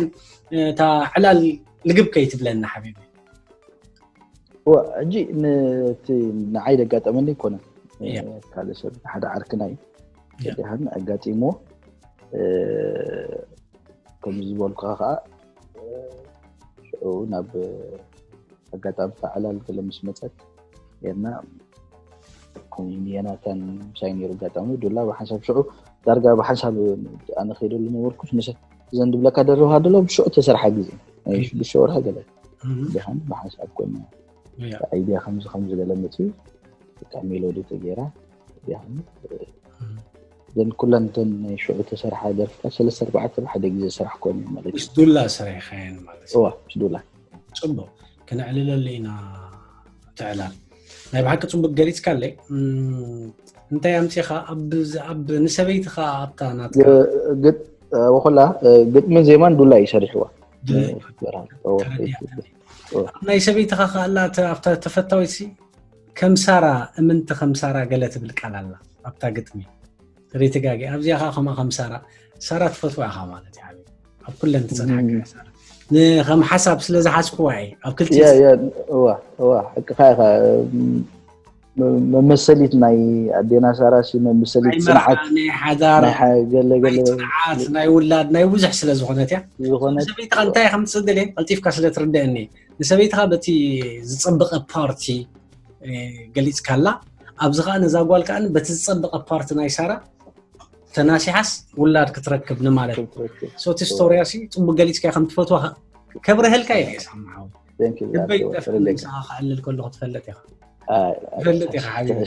እታ ዕላል ልግብ ከይትብለና ሓቢቢ። እዋ፣ ሕጂ ነቲ ንዓይ ደጋጠመኒ ኣይኮነን። እያ። ካልእ ሰብ ሓደ ዓርክና እዩ እያ። ደሓን ኣጋጢሞ። ከምዚ ዝበልኩኻ ከዓ ሽዑ ናብ ኣጋጣሚ ተዓላል ገለ ምስ መፀት ጌርና ኮሚኒየናታን ምሳይ ነይሩ ኣጋጣሚ ዱላ ብሓንሳብ ሽዑ ዳርጋ ብሓንሳብ ኣነ ከይደሉ ነበርኩስ ምስ እዘን ድብለካ ደረብካ ደሎ ብሽዑ ተሰርሓ ግዜ ናይ ሽዱሽተ ወርሒ ገለ ደሓን ብሓንሳብ ኮይና እያ። ኣይድያ ከምዚ ከምዚ ገለ መፅዩ ብጣዕሚ ሜሎዲ ተገይራ ደሓን ዘን ኩለን እተን ናይ ሽዑ ተሰርሓ ደርፍታት ሰለስተ ኣርባዕተ ብሓደ ግዜ ዝሰራሕ ኮን ማለት እዩ ምስ ዱላ ሰሪሕካየን ማለት እዩ። እዋ ምስ ዱላ ፅቡቅ፣ ክነዕልለሉ ኢና። ትዕላል ናይ ብሓቂ ፅቡቅ ገሊፅካለይ። እም፣ እንታይ ኣምፂኻ ኣብ ኣብ ንሰበይትኻ ኣብታ ናት ወኮላ ግጥምን ዜማን ዱላ እዩ ሰሪሕዋ ናይ ሰበይትኻ ከኣላ ኣብታ ተፈታዊት ሲ ከም ሳራ እምንቲ ከም ሳራ ገለ ትብል ቃል ኣላ ኣብታ ግጥሚ ሪትጋጌ ኣብዚኣ ከዓ ከማ ከም ሳራ ሳራ ትፈትዋ ኢኻ ማለት እዩ ሓቢቢ ኣብ ኩለን ትፀንሓካ እያ ሳራ ንከም ሓሳብ ስለ ዝሓዝክዋ እየ ኣብ ክልቲ ያ ያ እዋ እዋ ሕቅኻ ኢኻ መመሰሊት ናይ ኣዴና ሳራ ሲ መመሰሊት ናይ ፅንዓት መርዓ ናይ ሓዳር ናይ ሓ- ገለ ናይ ገለ ፅንዓት ናይ ውላድ ናይ ብዙሕ ስለ ዝኾነት እያ ዝኾነ ንሰበይትኻ እንታይ ከም ትፅደል እየ ቀልጢፍካ ስለ ትርድአኒ ንሰበይትኻ በቲ ዝፀበቐ ፓርቲ ገሊፅካላ ኣብዚ ከዓ ነዛ ጓል ከዓ በቲ ዝፀበቐ ፓርቲ ናይ ሳራ ተናሲሓስ ውላድ ክትረክብ ንማለት ሶቲ ስቶርያ ሲ ፅቡቅ ገሊፅካ ከም ትፈትዋ ከብረህልካ እየ ሳምሓው ልበይ ጠፍኒ ምሳኻ ክዕልል ከለኹ ትፈልጥ ኢኻ ትፈልጥ ኢኻ ሓቢቢ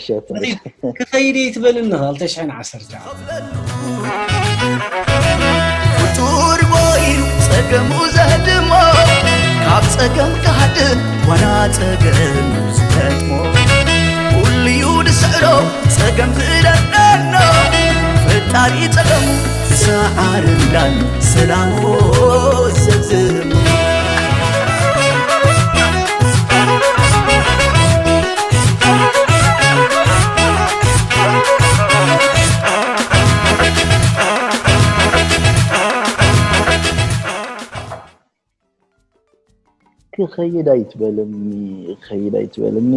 ክኸይድ እየ ትበልኒ ክልተ ሽሕን ዓሰርተ ፍጡር ቦይ ጸገሙ ዘህድሞ ካብ ጸገም ክሃድም ዋላ ጸገም ዝገጥሞ ኩልዩ ድስዕሮ ጸገም ዝደቀኖ ፈጣሪ ጸገሙ ዝሰዓርላን ሰላሙ ዘዝሞ ክኸይድ ኣይትበልኒ ክኸይድ ኣይትበልኒ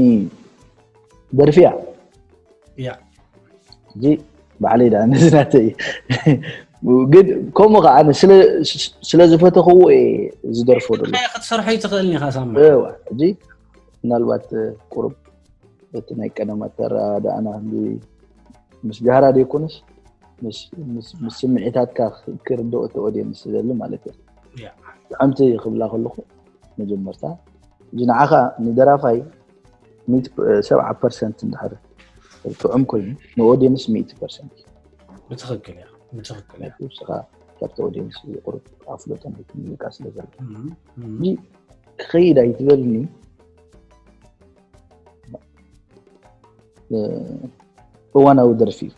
ደርፊያ እያ እዚ ባዕለይ ደኣ ነዚ ናተይ ግን ከምኡ ከዓ ኣነ ስለ- ስለ ዝፈተኽዎ እየ ዝደርፎ ደሎ ክትሰርሖ ይትኽእልኒ ኢኻ ሳማ እዋ ሕጂ ምናልባት ቁሩብ እቲ ናይ ቀደም ኣተረዳእና ክንዲ ምስ ጃህራ ደይኮነስ ምስ- ምስ- ምስ ስምዒታትካ ክርድኦ እቲ ኦድየንስ ዝደሊ ማለት እዩ እያ ጥዕምቲ ክብላ ከለኹ መጀመርታ እዚ ንዓኻ ንደራፋይ ሚእቲ- ሰብዓ ፐርሰንት እንድሕር ጥዑም ኮይኑ ንኦድየንስ ሚእቲ ፐርሰንት ብትኽክል እያ ብትኽክል እያ ንስኻ ካብቲ ኦድየንስ ቁሩብ ኣፍለጦ ናይቲ ሙዚቃ ስለ ዘሎ እም፣ እም። እዚ ክኸይድ ኣይትበልኒ እ፣ እዋናዊ ደርፊ እዩ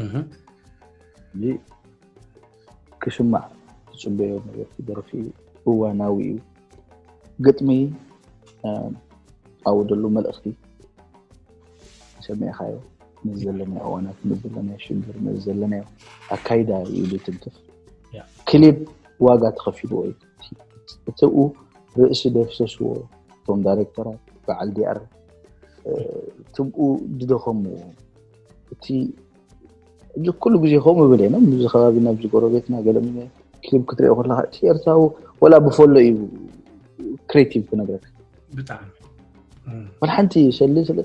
እህ፣ እዚ ክስማዕ ዝፅበዮ ነበርቲ ደርፊ እዋናዊ እዩ ግጥሚ እ፣ ኣብኡ ደሎ መልእኽቲ ሰሚዕኻዮ ነዚ ዘለናዮ እዋናት ነዚ ዘለናዮ ሽግር ነዚ ዘለናዮ ኣካይዳ እዩ ዝትንክፍ ያ። ክሊፕ ዋጋ ተኸፊልዎ እዩ እትኡ ርእሲ ደፍሰስዎ እቶም ዳይሬክተራት በዓል ዲኣር ትብኡ ዝደኸምዎ እቲ እዚ ኩሉ ግዜ ከምኡ ብል እዮም ኣብዚ ከባቢ ናብዚ ጎረቤትና ገለ ክሊፕ ክትሪኦ ከለካ እቲ ኤርትራዊ ወላ ብፈሎ እዩ ክሬቲቭ ክነግረካ ብጣዕሚ ወላ ሓንቲ ሰሊ ስለ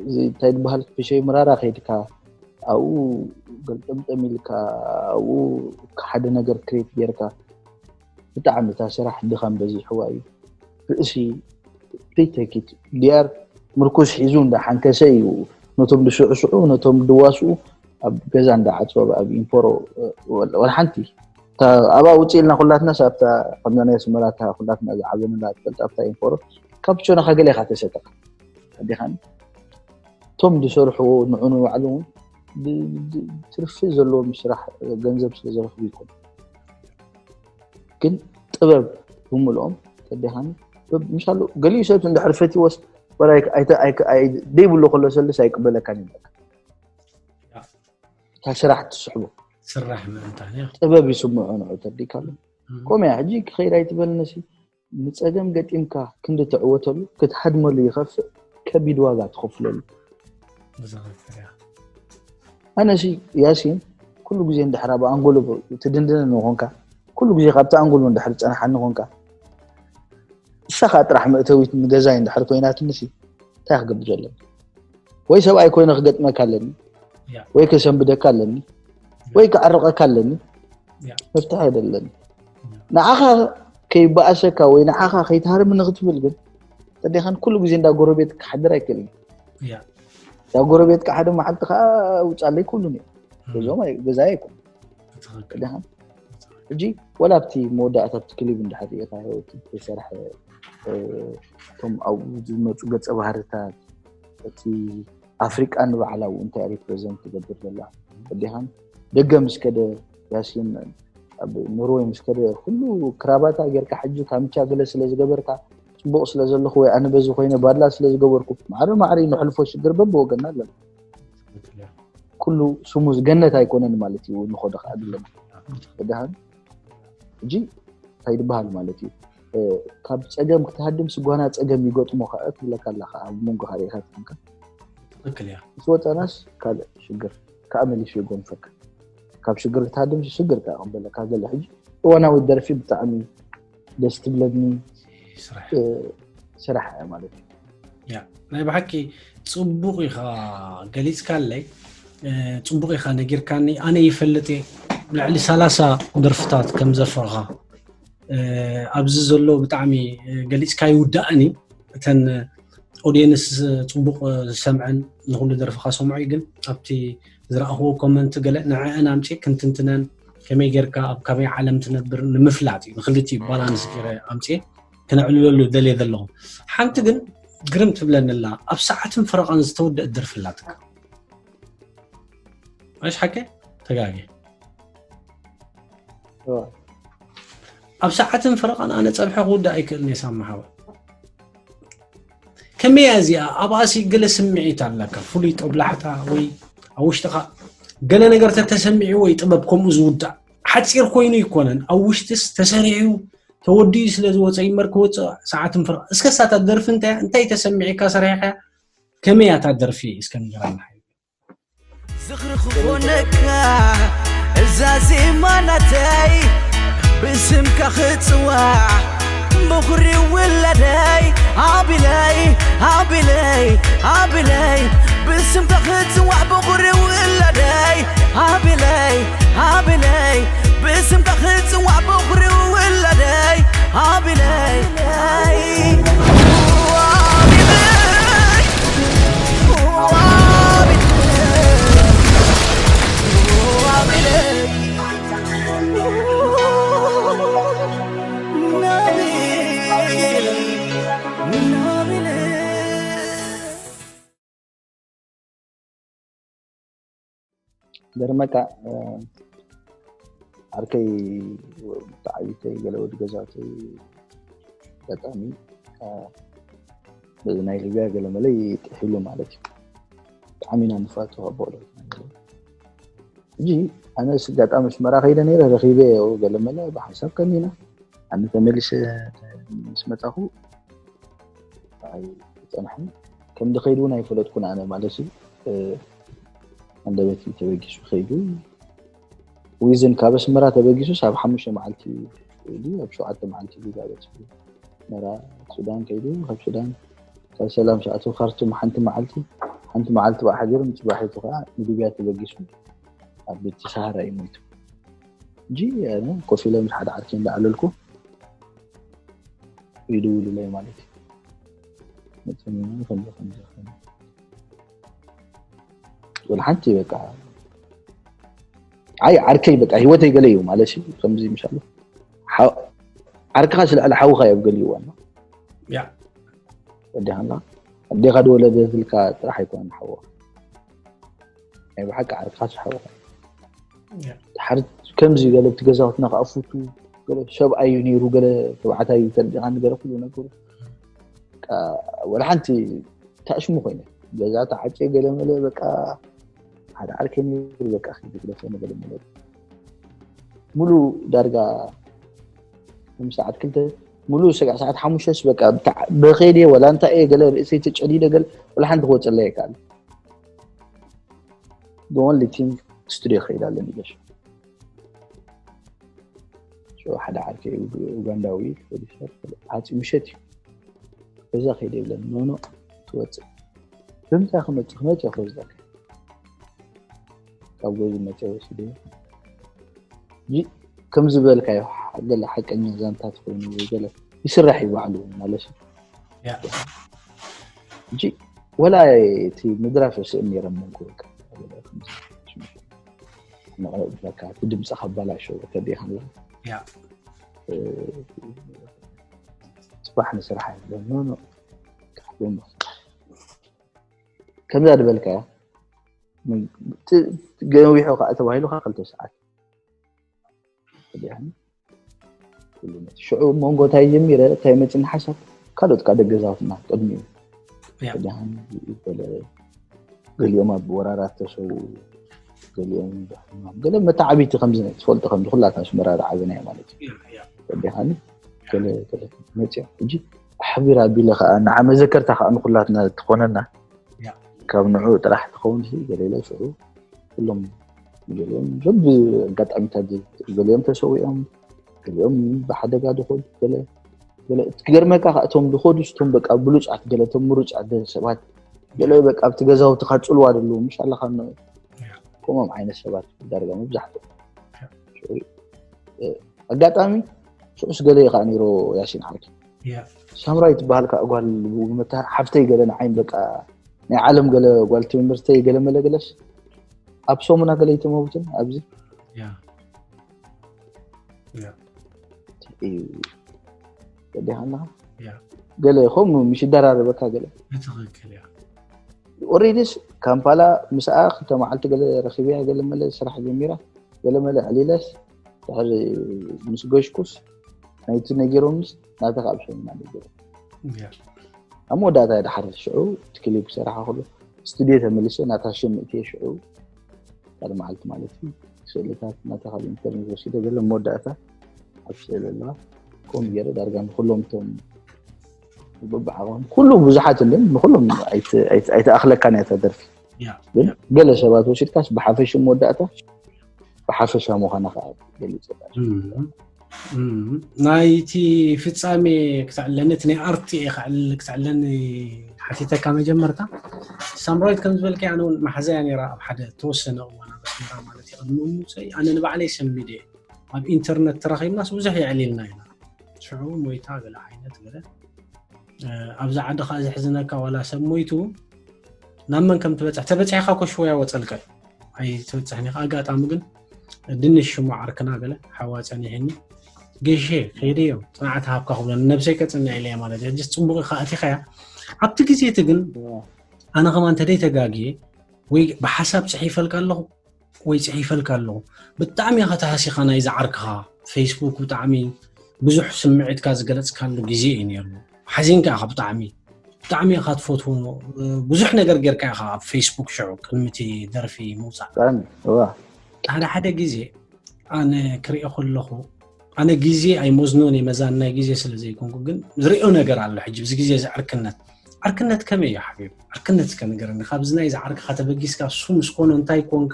እዚ እንታይ ዝበሃል ፒሸይ ምራራ ከይድካ ኣብኡ ገልጠምጠም ኢልካ ኣብኡ ሓደ ነገር ክሬት ጌርካ ብጣዕሚ እታ ስራሕ ድኻም በዚሕዋ እዩ ርእሲ ፕሊተኪት ዲኣር ምርኩስ ሒዙ እንዳ ሓንከሰ እዩ ነቶም ድስዕስዑ ነቶም ድዋስኡ ኣብ ገዛ እንዳ ዓፅወ ኣብ ኢንፎሮ ወላ ሓንቲ ኣብኣ ውፅእ ኢልና ኩላትና ኣብታ ከምዛ ናይ ኣስመራ ኩላትና ዝዓበንላ ትፈልጥ ኣብታ ኢንፎሮ ካፕቾና ከገለ ኢኻ ተሰጠ ኣዴኻኒ እቶም ዝሰርሕዎ ንዑ ንባዕሉ እውን ትርፊ ዘለዎም ስራሕ ገንዘብ ስለ ዝረኽቡ ይኮኑ ግን ጥበብ ብምልኦም ተዴኻኒ ምሻሉ ገሊኡ ሰብ እንድሕር ፈትወስ ደይብሉ ከሎ ሰልስ ኣይቅበለካን ይብለካ እታ ስራሕ ትስሕቦ። ስራሕ ምእንታን እያ። ጥበብ ይስምዖ ንዑ ተርዲካ ኣሎ። ከምኡ እያ። ሕጂ ክኸይድ ኣይትበልንሲ፣ ንጸገም ገጢምካ ክንዲ ትዕወተሉ ክትሃድመሉ ይኸፍእ፣ ከቢድ ዋጋ ትኸፍለሉ። ብዛዕባ ኣነሲ ያሲን ኩሉ ግዜ እንድሕር ኣብ ኣንጎሎ ትድንድነ ንኾንካ፣ ኩሉ ግዜ ካብቲ ኣንጎሎ እንድሕር ዝጸንሓኒ ኾንካ፣ እሳ ከዓ ጥራሕ መእተዊት ንገዛይ እንድሕር ኮይናትንሲ እንታይ ክገብር ኣለኒ? ወይ ሰብኣይ ኮይነ ክገጥመካ ኣለኒ፣ ያ። ወይ ከሰንብደካ ኣለኒ፣ ወይ ክዓርቐካ ኣለኒ። ያ። መፍትሒ ኣይደለኒ። ንዓኻ ከይበኣሰካ ወይ ንዓኻ ከይትሃርም ንክትብል ግን ተዴኻን ኩሉ ግዜ እንዳ ጎረቤት ክሓድር ኣይክእልን። ያ። እንዳ ጎረቤትካ ሓደ መዓልቲ ከዓ ውፃለይ ክብሉን እዮም። ገዛኦም ኣይ- ገዛይ ኣይኮን ትኽክል። ተዴኻን ሕጂ ወላ ኣብቲ መወዳእታ ኣብቲ ክሊብ እንድሕር ርኢኻ ህይወት ዝተሰርሐ እ፣ እቶም ኣብኡ ዝመፁ ገፀ ባህርታት እቲ ኣፍሪቃ ንባዕላ እውን እንታይ ሪፕሬዘንት ትገብር ዘላ ተዴኻን ደገ ምስ ከደ ያሲን ኣብ ኖርወይ ምስ ከደ ኩሉ ክራባታ ጌርካ ሕጂ ካምቻ ገለ ስለ ዝገበርካ ፅቡቕ ስለ ዘለኹ ወይ ኣነ በዚ ኮይነ ባድላ ስለ ዝገበርኩ ማዕረ ማዕረ ነሕልፎ ሽግር በብወገና ኣለና። ትኽክል እያ። ኩሉ ስሙዝ ገነት ኣይኮነን ማለት እዩ። ንኾደ ከዓ ድለን ተደሃን ሕጂ እንታይ ዝበሃል ማለት እዩ? እ፣ ካብ ፀገም ክትሃድም ስጓና ፀገም ይገጥሞ ከዓ ትብለካ ኣለካ ኣብ መንጎ ካሪእካ ትንካ ትኽክል እያ። ምስ ወፀናስ ካልእ ሽግር ከዓ መሊሱ ይጎንፈካ። ካብ ሽግር ክትሃድም ሽግር ከዓ ቅበለካ ገለ ሕጂ እዋናዊት ደርፊ ብጣዕሚ ደስ ትብለኒ ስራሕ እ፣ ስራሕ እያ ማለት እዩ። ያ ናይ ብሓቂ ፅቡቕ ኢኻ ገሊፅካለይ። እ፣ ፅቡቕ ኢኻ ነጊርካኒ። ኣነ ይፈልጥ እየ ልዕሊ ሰላሳ ደርፍታት ከም ዘፍረኻ እ፣ ኣብዚ ዘሎ ብጣዕሚ እ፣ ገሊፅካ ይውዳእን እዩ። እተን ኦዲየንስ ፅቡቕ ዝሰምዐን ንኩሉ ደርፍኻ ሰምዖ እዩ። ግን ኣብቲ ዝረኣኽዎ ኮመንት ገለ ንዐአን ኣምፅእ ክንትንትነን ከመይ ጌርካ ኣብ ካበይ ዓለም ትነብር ንምፍላጥ እዩ። ንክልቲኡ ባላንስ ገይረ ኣምፅእ ክነዕልለሉ ደልየ ዘለኹ። ሓንቲ ግን ግርም ትብለኒ ኣላ፣ ኣብ ሰዓትን ፈረቓን ዝተወደአት ደርፊ ኣላትካ። እሺ ሓቂ ተጋጊ እዋ። ኣብ ሰዓትን ፈረቓን ኣነ ፀብሐ ክውዳእ ኣይክእልን እየ ሳማ ሓወይ። ከመይ እያ እዚኣ? ኣብኣሲ ገለ ስምዒት ኣለካ፣ ፍሉይ ጦብላሕታ ወይ ኣብ ውሽጥኻ ገለ ነገር ተተሰሚዕዎ እዩ ጥበብ ከምኡ ዝውዳእ። ሓፂር ኮይኑ ይኮነን ኣብ ውሽጥስ ተሰሪሑ ተወዲኡ ስለ ዝወፀ ይመር ክወፅእ ሰዓትን ፈረቓን። እስከ ሳታ ደርፊ እንታይ እንታይ ተሰሚዕካ ሰሪሕካ ከመይ እያ እታ ደርፊ እስከ ንገራና። ዝኽሪ ክኾነካ እዛ ዜማ ናተይ ብስምካ ክጽዋዕ ብኹሪ ውላደይ ኣቢለይ ኣቢለይ ኣቢለይ ብስምካ ክጽዋዕ ብኹሪ ውላደይ ኣቢለይ ኣቢለይ ብስምካ ክጽዋዕ ብኹሪ ውላደይ ኣቢለይ ኣቢለይ ገርመካ ዓርከይ ተዓቢተይ ገለ ወዲ ገዛተይ ኣጋጣሚ በዚ ናይ ሊብያ ገለመለ ይጥሒሉ ማለት እዩ። ብጣዕሚ ኢና ንፋቶ ካብ በቕሎ ሕጂ ኣነስ ኣጋጣሚ ኣስመራ ከይደ ነይረ ረኺበ ገለመለ ብሓንሳብ ከኒና ኣነ ተመሊሰ ምስ መፃኹ ኣይፀናሕን ከም ድኸይድ እውን ኣይፈለጥኩን ኣነ ማለት እዩ። ኣንደበት ተበጊሱ ከይዱ ዊዝን ካብ ኣስመራ ተበጊሱስ ኣብ ሓሙሽተ መዓልቲ ኢሉ ኣብ ሸውዓተ መዓልቲ ኢሉ ጋበ ኣስመራ ሱዳን ከይዱ ካብ ሱዳን ካብ ሰላም ሰዓቱ ካርቱም ሓንቲ መዓልቲ ሓንቲ መዓልቲ ብኣ ሓዲሩ ንፅባሒቱ ከዓ ንሊብያ ተበጊሱ ኣብ ቤት ሰሃራ እዩ ሞይቱ። ሕጂ ኣነ ኮፍ ኢለ ምስ ሓደ ዓርከይ እንዳዓለልኩ ይድውሉለይ ማለት እዩ። መፅዮም ከምዚ ከምዚ ከምዚ ወላ ሓንቲ በቃ ኣይ ዓርከይ በቃ ህይወተይ ገለ እዩ ማለት እዩ። ከምዚ ምሻሉ ዓርክኻ ስለ ኣለ ሓውኻ እዮም ገሊእዋ ያ ወዲኻና ኣዴኻ ዝወለደትልካ ጥራሕ ኣይኮነን ሓውኻ ናይ ብሓቂ ዓርክኻ ሓውኻ ያ ድሓር ከምዚ ገለ ኣብቲ ገዛውትና ክኣፉቱ ገለ ሰብኣይ እዩ ነይሩ ገለ ተባዕታይ እዩ ተልዲኻ ንገለ ኩሉ ነገሩ በቃ ወላ ሓንቲ ታእሽሙ ኮይነ ገዛ ተዓጭ ገለ መለ በቃ ሓደ ዓርከይ ነይሩ፣ በቃ ኪድ ግደፎ ንበለ ማለት ሙሉ ዳርጋ ከም ሰዓት ክልተ ሙሉ ሰጋዕ ሰዓት ሓሙሽተስ በቃ ብታ- በኸይድ እየ፣ ወላ እንታይ እየ፣ ገለ ርእሰይ ተጨዲደ፣ ገለ ወላ ሓንቲ ክወፀለይ ኣይከኣል። The only thing ስቱዲዮ ከይድ ኣለኒ ገሽ ሓደ ዓርከይ ኡጋንዳዊ ፕሮዲሰር፣ ሓፂ ምሸት እዩ፣ በዛ ከይደ ይብለኒ። ኖኖ ትወፅእ፣ ብምንታይ ክመፅእ ክመፅእ ክወስደካ፣ ካብ ገዙ መፅእ ወሲደ። ከምዚ ዝበልካዮ ገለ ሓቀኛ ዛንታት ኮይኑ ወይ ገለ ይስራሕ እዩ ባዕሉ ማለት እዩ። ያ እንጂ ወላ እቲ ምድራፍ ስእን ነይረ መንጎ ንዕብለካ እቲ ድምፂ ካባላሸው ተዲኻላ ያ ፅባሕ ንስራሕ የለን። ኖ ኖ፣ ካብኦም ከምዛ ዝበልካያ ገዊሑ ከዓ ተባሂሉ ከዓ ክልተ ሰዓት ሽዑ መንጎ እንታይ ጀሚረ እንታይ መፅኒ ሓሳብ ካልኦት ከዓ ደገዛትና ቅድሚኡ ያ ገሊኦም ኣብ ወራራት ተሰው፣ ገሊኦም ብሕማም፣ ገለ መተዓቢቲ ከምዚ ናይ ትፈልጦ ከምዚ ኩላትና ኣስመራ ዝዓበናዮ ማለት እዩ። ያ ያ ወዲኻኒ ገለ ገለ መፅኦም ሕጂ ኣሕቢር ኣቢለ ከዓ ንዓ መዘከርታ ከዓ ንኩላትና ትኾነና ያ ካብ ንዑ ጥራሕ ትኸውን ሲ ገለ ኢለ ሽዑ ኩሎም ገሊኦም ሰብ ኣጋጣሚታት ገሊኦም ተሰዊኦም ገሊኦም ብሓደጋ ድኾዱ ገለ ገለ እቲ ክገርመካ ከዓ እቶም ድኾዱ እቶም በቃ ብሉፃት ገለ እቶም ምሩፃት ሰባት ገለ በቃ ኣብቲ ገዛውቲ ካፅልዋ ደለዉ ምሽ ኣለካ ከምኦም ዓይነት ሰባት ዳርጋ መብዛሕትኦም ኣጋጣሚ ሽዑስ ገለ እዩ ከዓ ነይሮ ያሲን ዓርኪ ያ ሳምራይ ትበሃል ከዓ ጓል መታ ሓፍተይ ገለ ንዓይን በቃ ናይ ዓለም ገለ ጓል ትምህርተይ ገለ መለ ገለስ ኣብ ሰሙና ገለ ይተመውትን ኣብዚ ያ ያ እዩ ወዲኻ ኣለኻ ያ ገለ ከምኡ ምሽ ይደራረበካ ገለ ብትኽክል ያ ኦሬዲስ ካምፓላ ምስኣ ክልተ መዓልቲ ገለ ረኪብያ ገለ መለ ስራሕ ጀሚራ ገለ መለ ዕሊለስ ድሕሪ ምስ ገሽኩስ ናይቲ ነጊሮምስ ናታ ካብ ሰሙና ነጊሮም ያ ኣብ መወዳእታ ድሓር ሽዑ እቲ ክሊፕ ክሰርሓ ከሎ ስቱድዮ ተመሊሰ ናታ ሽም እትየ ሽዑ ሓደ መዓልቲ ማለት እዩ ስእልታት ናታ ካብ ኢንተርኔት ወሲደ ገለ መወዳእታ ኣብ ስእሊ ኣለዋ ከምኡ ገይረ ዳርጋ ንኩሎም እቶም ብብዓቕም ኩሉ ብዙሓት እንድን ንኩሎም ኣይት- ኣይት- ኣይትኣኽለካን እያ እታ ደርፊ ያ ግን ገለ ሰባት ወሲድካስ ብሓፈሽ መወዳእታ ብሓፈሻ ምዃና ከዓ ገሊፅ ናይቲ ፍፃሜ ክተዕለኒ እቲ ናይ ኣርቲ እየ ክዕል ክተዕለኒ ሓቲተካ መጀመርታ ሳምራዊት ከም ዝበልከ ኣነ እውን መሓዘያ ነራ ኣብ ሓደ ተወሰነ እዋን ኣብ ኣስመራ ማለት እዩ ቅድሚ እሙፀይ ኣነ ንባዕለይ ሰሚደ ኣብ ኢንተርነት ተራኺብናስ ብዙሕ የዕሊልና ኢና ሽዑ ሞይታ ገለ ዓይነት ገለ ኣብዚ ዓዲ ከዓ ዘሕዝነካ ዋላ ሰብ ሞይቱ ናብ መን ከም ትበፅሕ ተበፅሒካ ኮሽወያ ወፀልካ እዩ ኣይትበፅሕን ኢኻ ኣጋጣሚ ግን ድንሽ ሽሙ ዓርክና ገለ ሓዋ ፀኒሕኒ ገሼ ከይደ እዮም ፅንዓት ሃብካ ክብለኒ ነብሰይ ከፅንዕ ኢለ ማለት እዩ ሕጅስ ፅቡቅ ኢኻ ኣቲኻያ ኣብቲ ግዜ እቲ ግን ኣነ ከማን ተደይ ተጋግየ ወይ ብሓሳብ ፅሒፈልካ ኣለኹ ወይ ፅሒፈልካ ኣለኹ ብጣዕሚ ኢኻ ተሃሲኻ ናይ ዝዓርክኻ ፌስቡክ ብጣዕሚ ብዙሕ ስምዒትካ ዝገለፅካሉ ግዜ እዩ ነይሩ ሓዚንካ ኢኻ ብጣዕሚ ብጣዕሚ ኢኻ ትፈትዎ ብዙሕ ነገር ጌርካ ኢኻ ኣብ ፌስቡክ ሽዑ ቅድሚ እቲ ደርፊ ምውፃእ ብጣዕሚ እዋ ሓደ ሓደ ግዜ ኣነ ክሪኦ ከለኹ ኣነ ግዜ ኣይመዝኖን እየ መዛን ናይ ግዜ ስለ ዘይኮንኩ ግን ዝሪኦ ነገር ኣሎ ሕጂ ብዚ ግዜ እዚ ዕርክነት ዕርክነት ከመይ እዩ ሓቢሩ ዕርክነት እስከ ንገረኒ ካብዚ ናይ ዝዓርክኻ ተበጊስካ እሱ ምስ ኮኖ እንታይ ኮንካ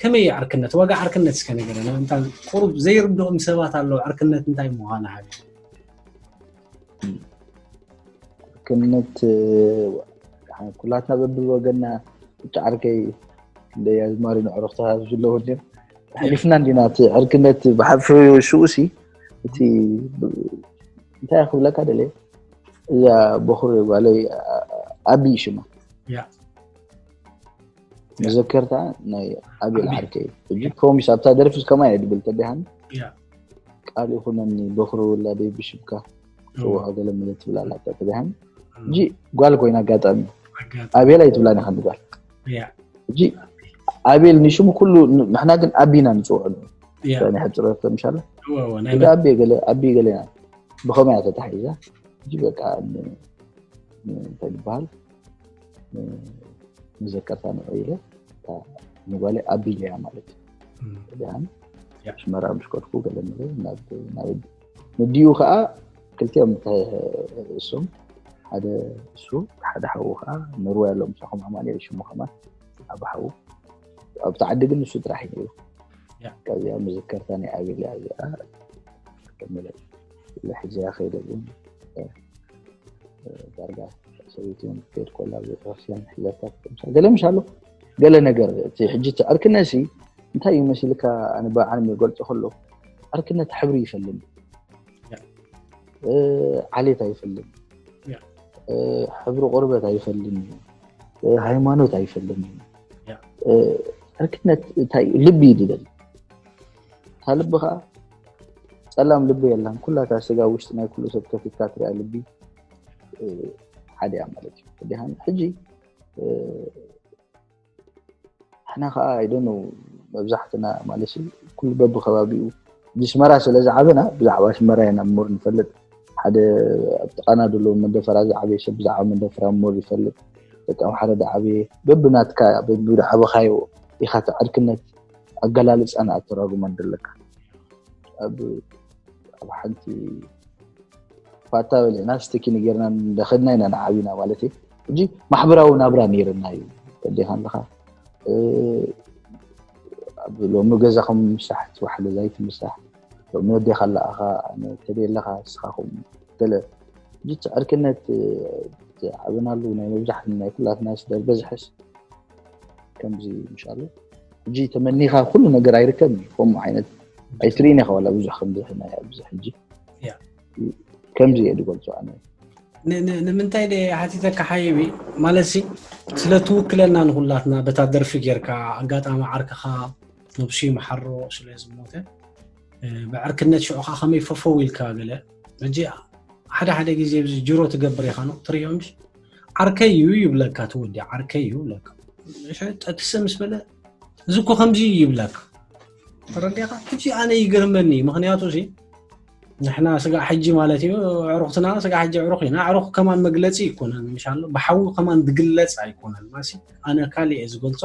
ከመይ እዩ ዕርክነት ዋጋ ዕርክነት እስከ ንገረኒ እንታ ቁሩብ ዘይርድኦም ሰባት ኣለዉ ዕርክነት እንታይ ምዃኑ ሓቢሩ ዕርክነት ኩላትና በብወገና ብቻ ዓርከይ እንደ ኣዝማሪ ንዕሩኽታ ዝለዎ ድዮም ኣሕሊፍና እንዲና እቲ ዕርክነት ብሓፈ ሽኡ ሲ እቲ እንታይ ክብለካ ደለ እዛ በኹሪ ጓለይ ኣቢ ሽማ ያ መዘከርታ ናይ ኣቤል ዓርከይ እዩ ሕጂ ፕሮሚስ ኣብታ ደርፊ ከማይ እየ ድብል ተቢሃኒ ያ ቃል ይኹነኒ በኹሪ ውላደይ ብሽምካ ጽውዖ ገለ ምለ ትብል ኣላ ተቢሃኒ ሕጂ ጓል ኮይና ኣጋጣሚ ኣቤል ኣይትብላን ኢኻ ንጓል ያ ሕጂ ኣቤል ንሽሙ ኩሉ ንሕና ግን ኣቢና ንጽውዖ ናይ ሕፅረት ምሻለ ኣቤ ገለ ኣቢ ገለ ኢና ብኸመይ እያ ተታሒዛ ሕጂ በቃ እንታይ ዝበሃል መዘከርታ ንዕው ኢለ እታ ንጓለይ ኣቢለያ ማለት እዩ። ደሓን ኣስመራ ምስ ከድኩ ገለ ንብል ናብ ናይ ንድዩ ከዓ ክልቲኦም እሶም ሓደ እሱ ሓደ ሓዉ ከዓ ንርዋ ያለው ምሳኹም ኣማንኤል ሽሙ ከማን ኣብ ሓዉ ኣብቲ ዓዲ ግን ንሱ ጥራሕ እዩ ነይሩ። ካብዚኣ መዘከርታ ናይ ኣቤል እያ እዚኣ ከመለ ሕዚያ ከይደ ግን ዳርጋ ሰበይቲ እውን ክትከይድ ኮላ ቤተክርስትያን ሕዘታ ክትምሳ ገለ ምሽ ኣሎ ገለ ነገር እቲ ሕጂ እቲ ዕርክነሲ እንታይ እዩ መሲልካ ኣነ ብዓለም ይገልፆ ከሎ ዕርክነት ሕብሪ ይፈልም ዓሌት ኣይፈልም ሕብሪ ቆርበት ኣይፈልም እዩ ሃይማኖት ኣይፈልም እዩ ዕርክነት እንታይ ልቢ ይድለል እታ ልቢ ከዓ ፀላም ልቢ የላን ኩላታ ስጋ ውሽጢ ናይ ኩሉ ሰብ ከፊትካ ትሪኣ ልቢ ሓደ እያ ማለት እዩ ዲሃን ሕጂ ንሕና ከዓ ኣይደኑ መብዛሕትና ማለት ኩሉ በብከባቢኡ ብስመራ ስለ ዝዓበና ብዛዕባ ስመራ ኢና ምር ንፈልጥ ሓደ ኣብ ጥቃና ዘሎ መንደፈራ ዝዓበየ ሰብ ብዛዕባ መንደፈራ ምር ይፈልጥ ደቂ ኣምሓረ ዝዓበየ በብናትካ በብዝዓበካዮ ኢካ እቲ ዕርክነት ኣገላልፃን ኣተራጉማን ዘለካ ኣብ ኣብ ሓንቲ ፋታ በሊዕና ስቲኪኒ ጌርና እንዳኸድና ኢና ንዓቢና ማለት እዩ ሕጂ ማሕበራዊ ናብራ ነይርና እዩ ተዴኻ ኣለኻ ሎሚ ገዛኹም ምሳሕ ፅባሕ ገዛይ ትምሳሕ ሎሚ ወዴኻ ኣለኣኻ ተደለኻ ስኻኹም ገለ ሕጂ ዕርክነት ዓበናሉ ናይ መብዛሕት ናይ ኩላትና ስደር በዝሐስ ከምዚ ምሻሉ ሕጂ ተመኒኻ ኩሉ ነገር ኣይርከብን እዩ ከምኡ ዓይነት ኣይትርእን ኢኻ ዋላ ብዙሕ ከምዚ ናይ ኣብዚ ሕጂ ከምዚ እየ ዝገልፆ ኣነ ንምንታይ ደ ሓቲተካ ሓይቢ ማለት ሲ ስለ ትውክለና ንኩላትና በታ ደርፊ ጌርካ ኣጋጣሚ ዓርክኻ ነብሱ ይመሓሮ ስለ ዝሞተ ብዕርክነት ሽዑ ከዓ ከመይ ፈፈው ኢልካ ገለ ሕጂ ሓደ ሓደ ግዜ ጅሮ ትገብር ኢኻ ነው ትሪኦ ምሽ ዓርከይ እዩ ይብለካ ትወዲ ዓርከይ እዩ ይብለካ ጠጥሰ ምስ በለ እዚ እኮ ከምዚ ይብለካ ተረዲኻ ሕጂ ኣነ ይገርመኒ ምክንያቱ ሲ ንሕና ስጋ ሕጂ ማለት እዩ ዕሩክትና ስጋ ሕጂ ዕሩክ ኢና ዕሩክ ከማን መግለፂ ይኮነን ምሻሎ ብሓዊ ከማን ዝግለፅ ኣይኮነን ማሲ ኣነ ካል እየ ዝገልፆ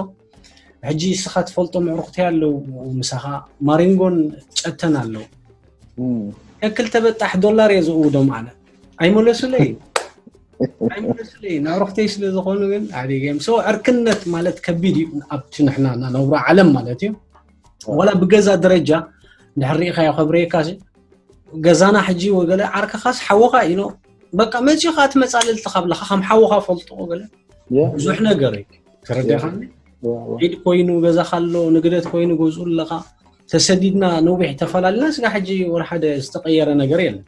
ሕጂ እስኻ ትፈልጦም ዕሩክቲ ኣለዉ ምሳኻ ማሪንጎን ጨተን ኣለዉ ከክልተ በጣሕ ዶላር እየ ዝእውዶም ኣነ ኣይመለሱለይ ኣይመለሱለይ ንዕሩክተይ ስለ ዝኾኑ ግን ኣዲገም ሶ ዕርክነት ማለት ከቢድ እዩ ኣብቲ ንሕና ነብሮ ዓለም ማለት እዩ ዋላ ብገዛ ደረጃ እንድሕር ርኢኻዮ ከብረየካ ገዛና ሕጂ ወገለ ዓርክኻስ ሓወኻ ኢኖ በቃ መፂኡ ከዓ ትመፃለልቲ ካብለካ ከም ሓወኻ ፈልጦ ወገለ ብዙሕ ነገር እዩ ተረዲኻኒ ዒድ ኮይኑ ገዛካ ኣሎ ንግደት ኮይኑ ገዝኡ ኣለካ ተሰዲድና ነዊሕ ተፈላለና ስጋ ሕጂ ወላ ሓደ ዝተቀየረ ነገር የለን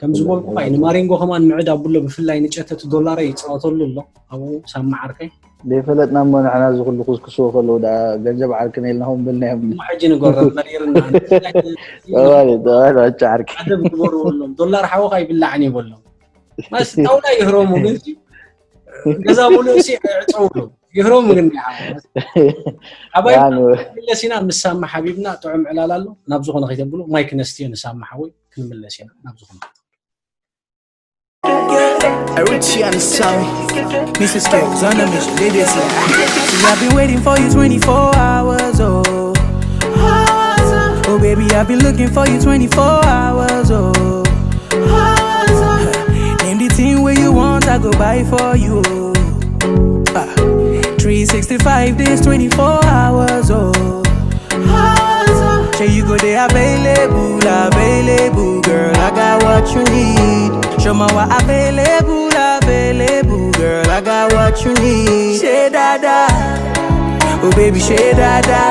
ከም ዝበልኩ ይ ንማሪንጎ ከማን ምዕድ ኣብሎ ብፍላይ ንጨተቲ ዶላረ ይፃወተሉ ኣሎ ኣብኡ ሳማ ዓርከይ ዘይፈለጥና እሞ ንሕና እዚ ኩሉ ክስክስዎ ከለዉ ደኣ ገንዘብ ዓርክን ኢልና ኹም በልናዮም ሕጂ ንገሮም መሪርና ዓርኪ ኣደብ ግበርዎ ኣሎም ዶላር ሓወካ ይብላዕን ይበሎም ማስ ጣውላ ይህረሙ ግን ገዛ ሙሉእ ሲ ዕፀውሉ ይህረሙ ግን ሓባይ መለስ ኢና ምስ ሳማ ሓቢብና ጥዑም ዕላል ኣሎ ናብ ዝኾነ ከይተብሉ ማይክ ነስትዮ ንሳማ ሓወይ ክንምለስ ኢና ናብ ዝኾነ Hey, Richie and Sammy, Missus Skills on the mission, they did say, See, I've been waiting for you twenty-four hours, oh. Oh, baby, I've been looking for you twenty-four hours, oh. Name the thing where you want, I go buy for you. Ah, three sixty-five days, twenty-four hours, oh. Say you go there available, available, girl. I got what you need. Show my what available, available, girl. I got what you need. Say dada, oh baby, say dada.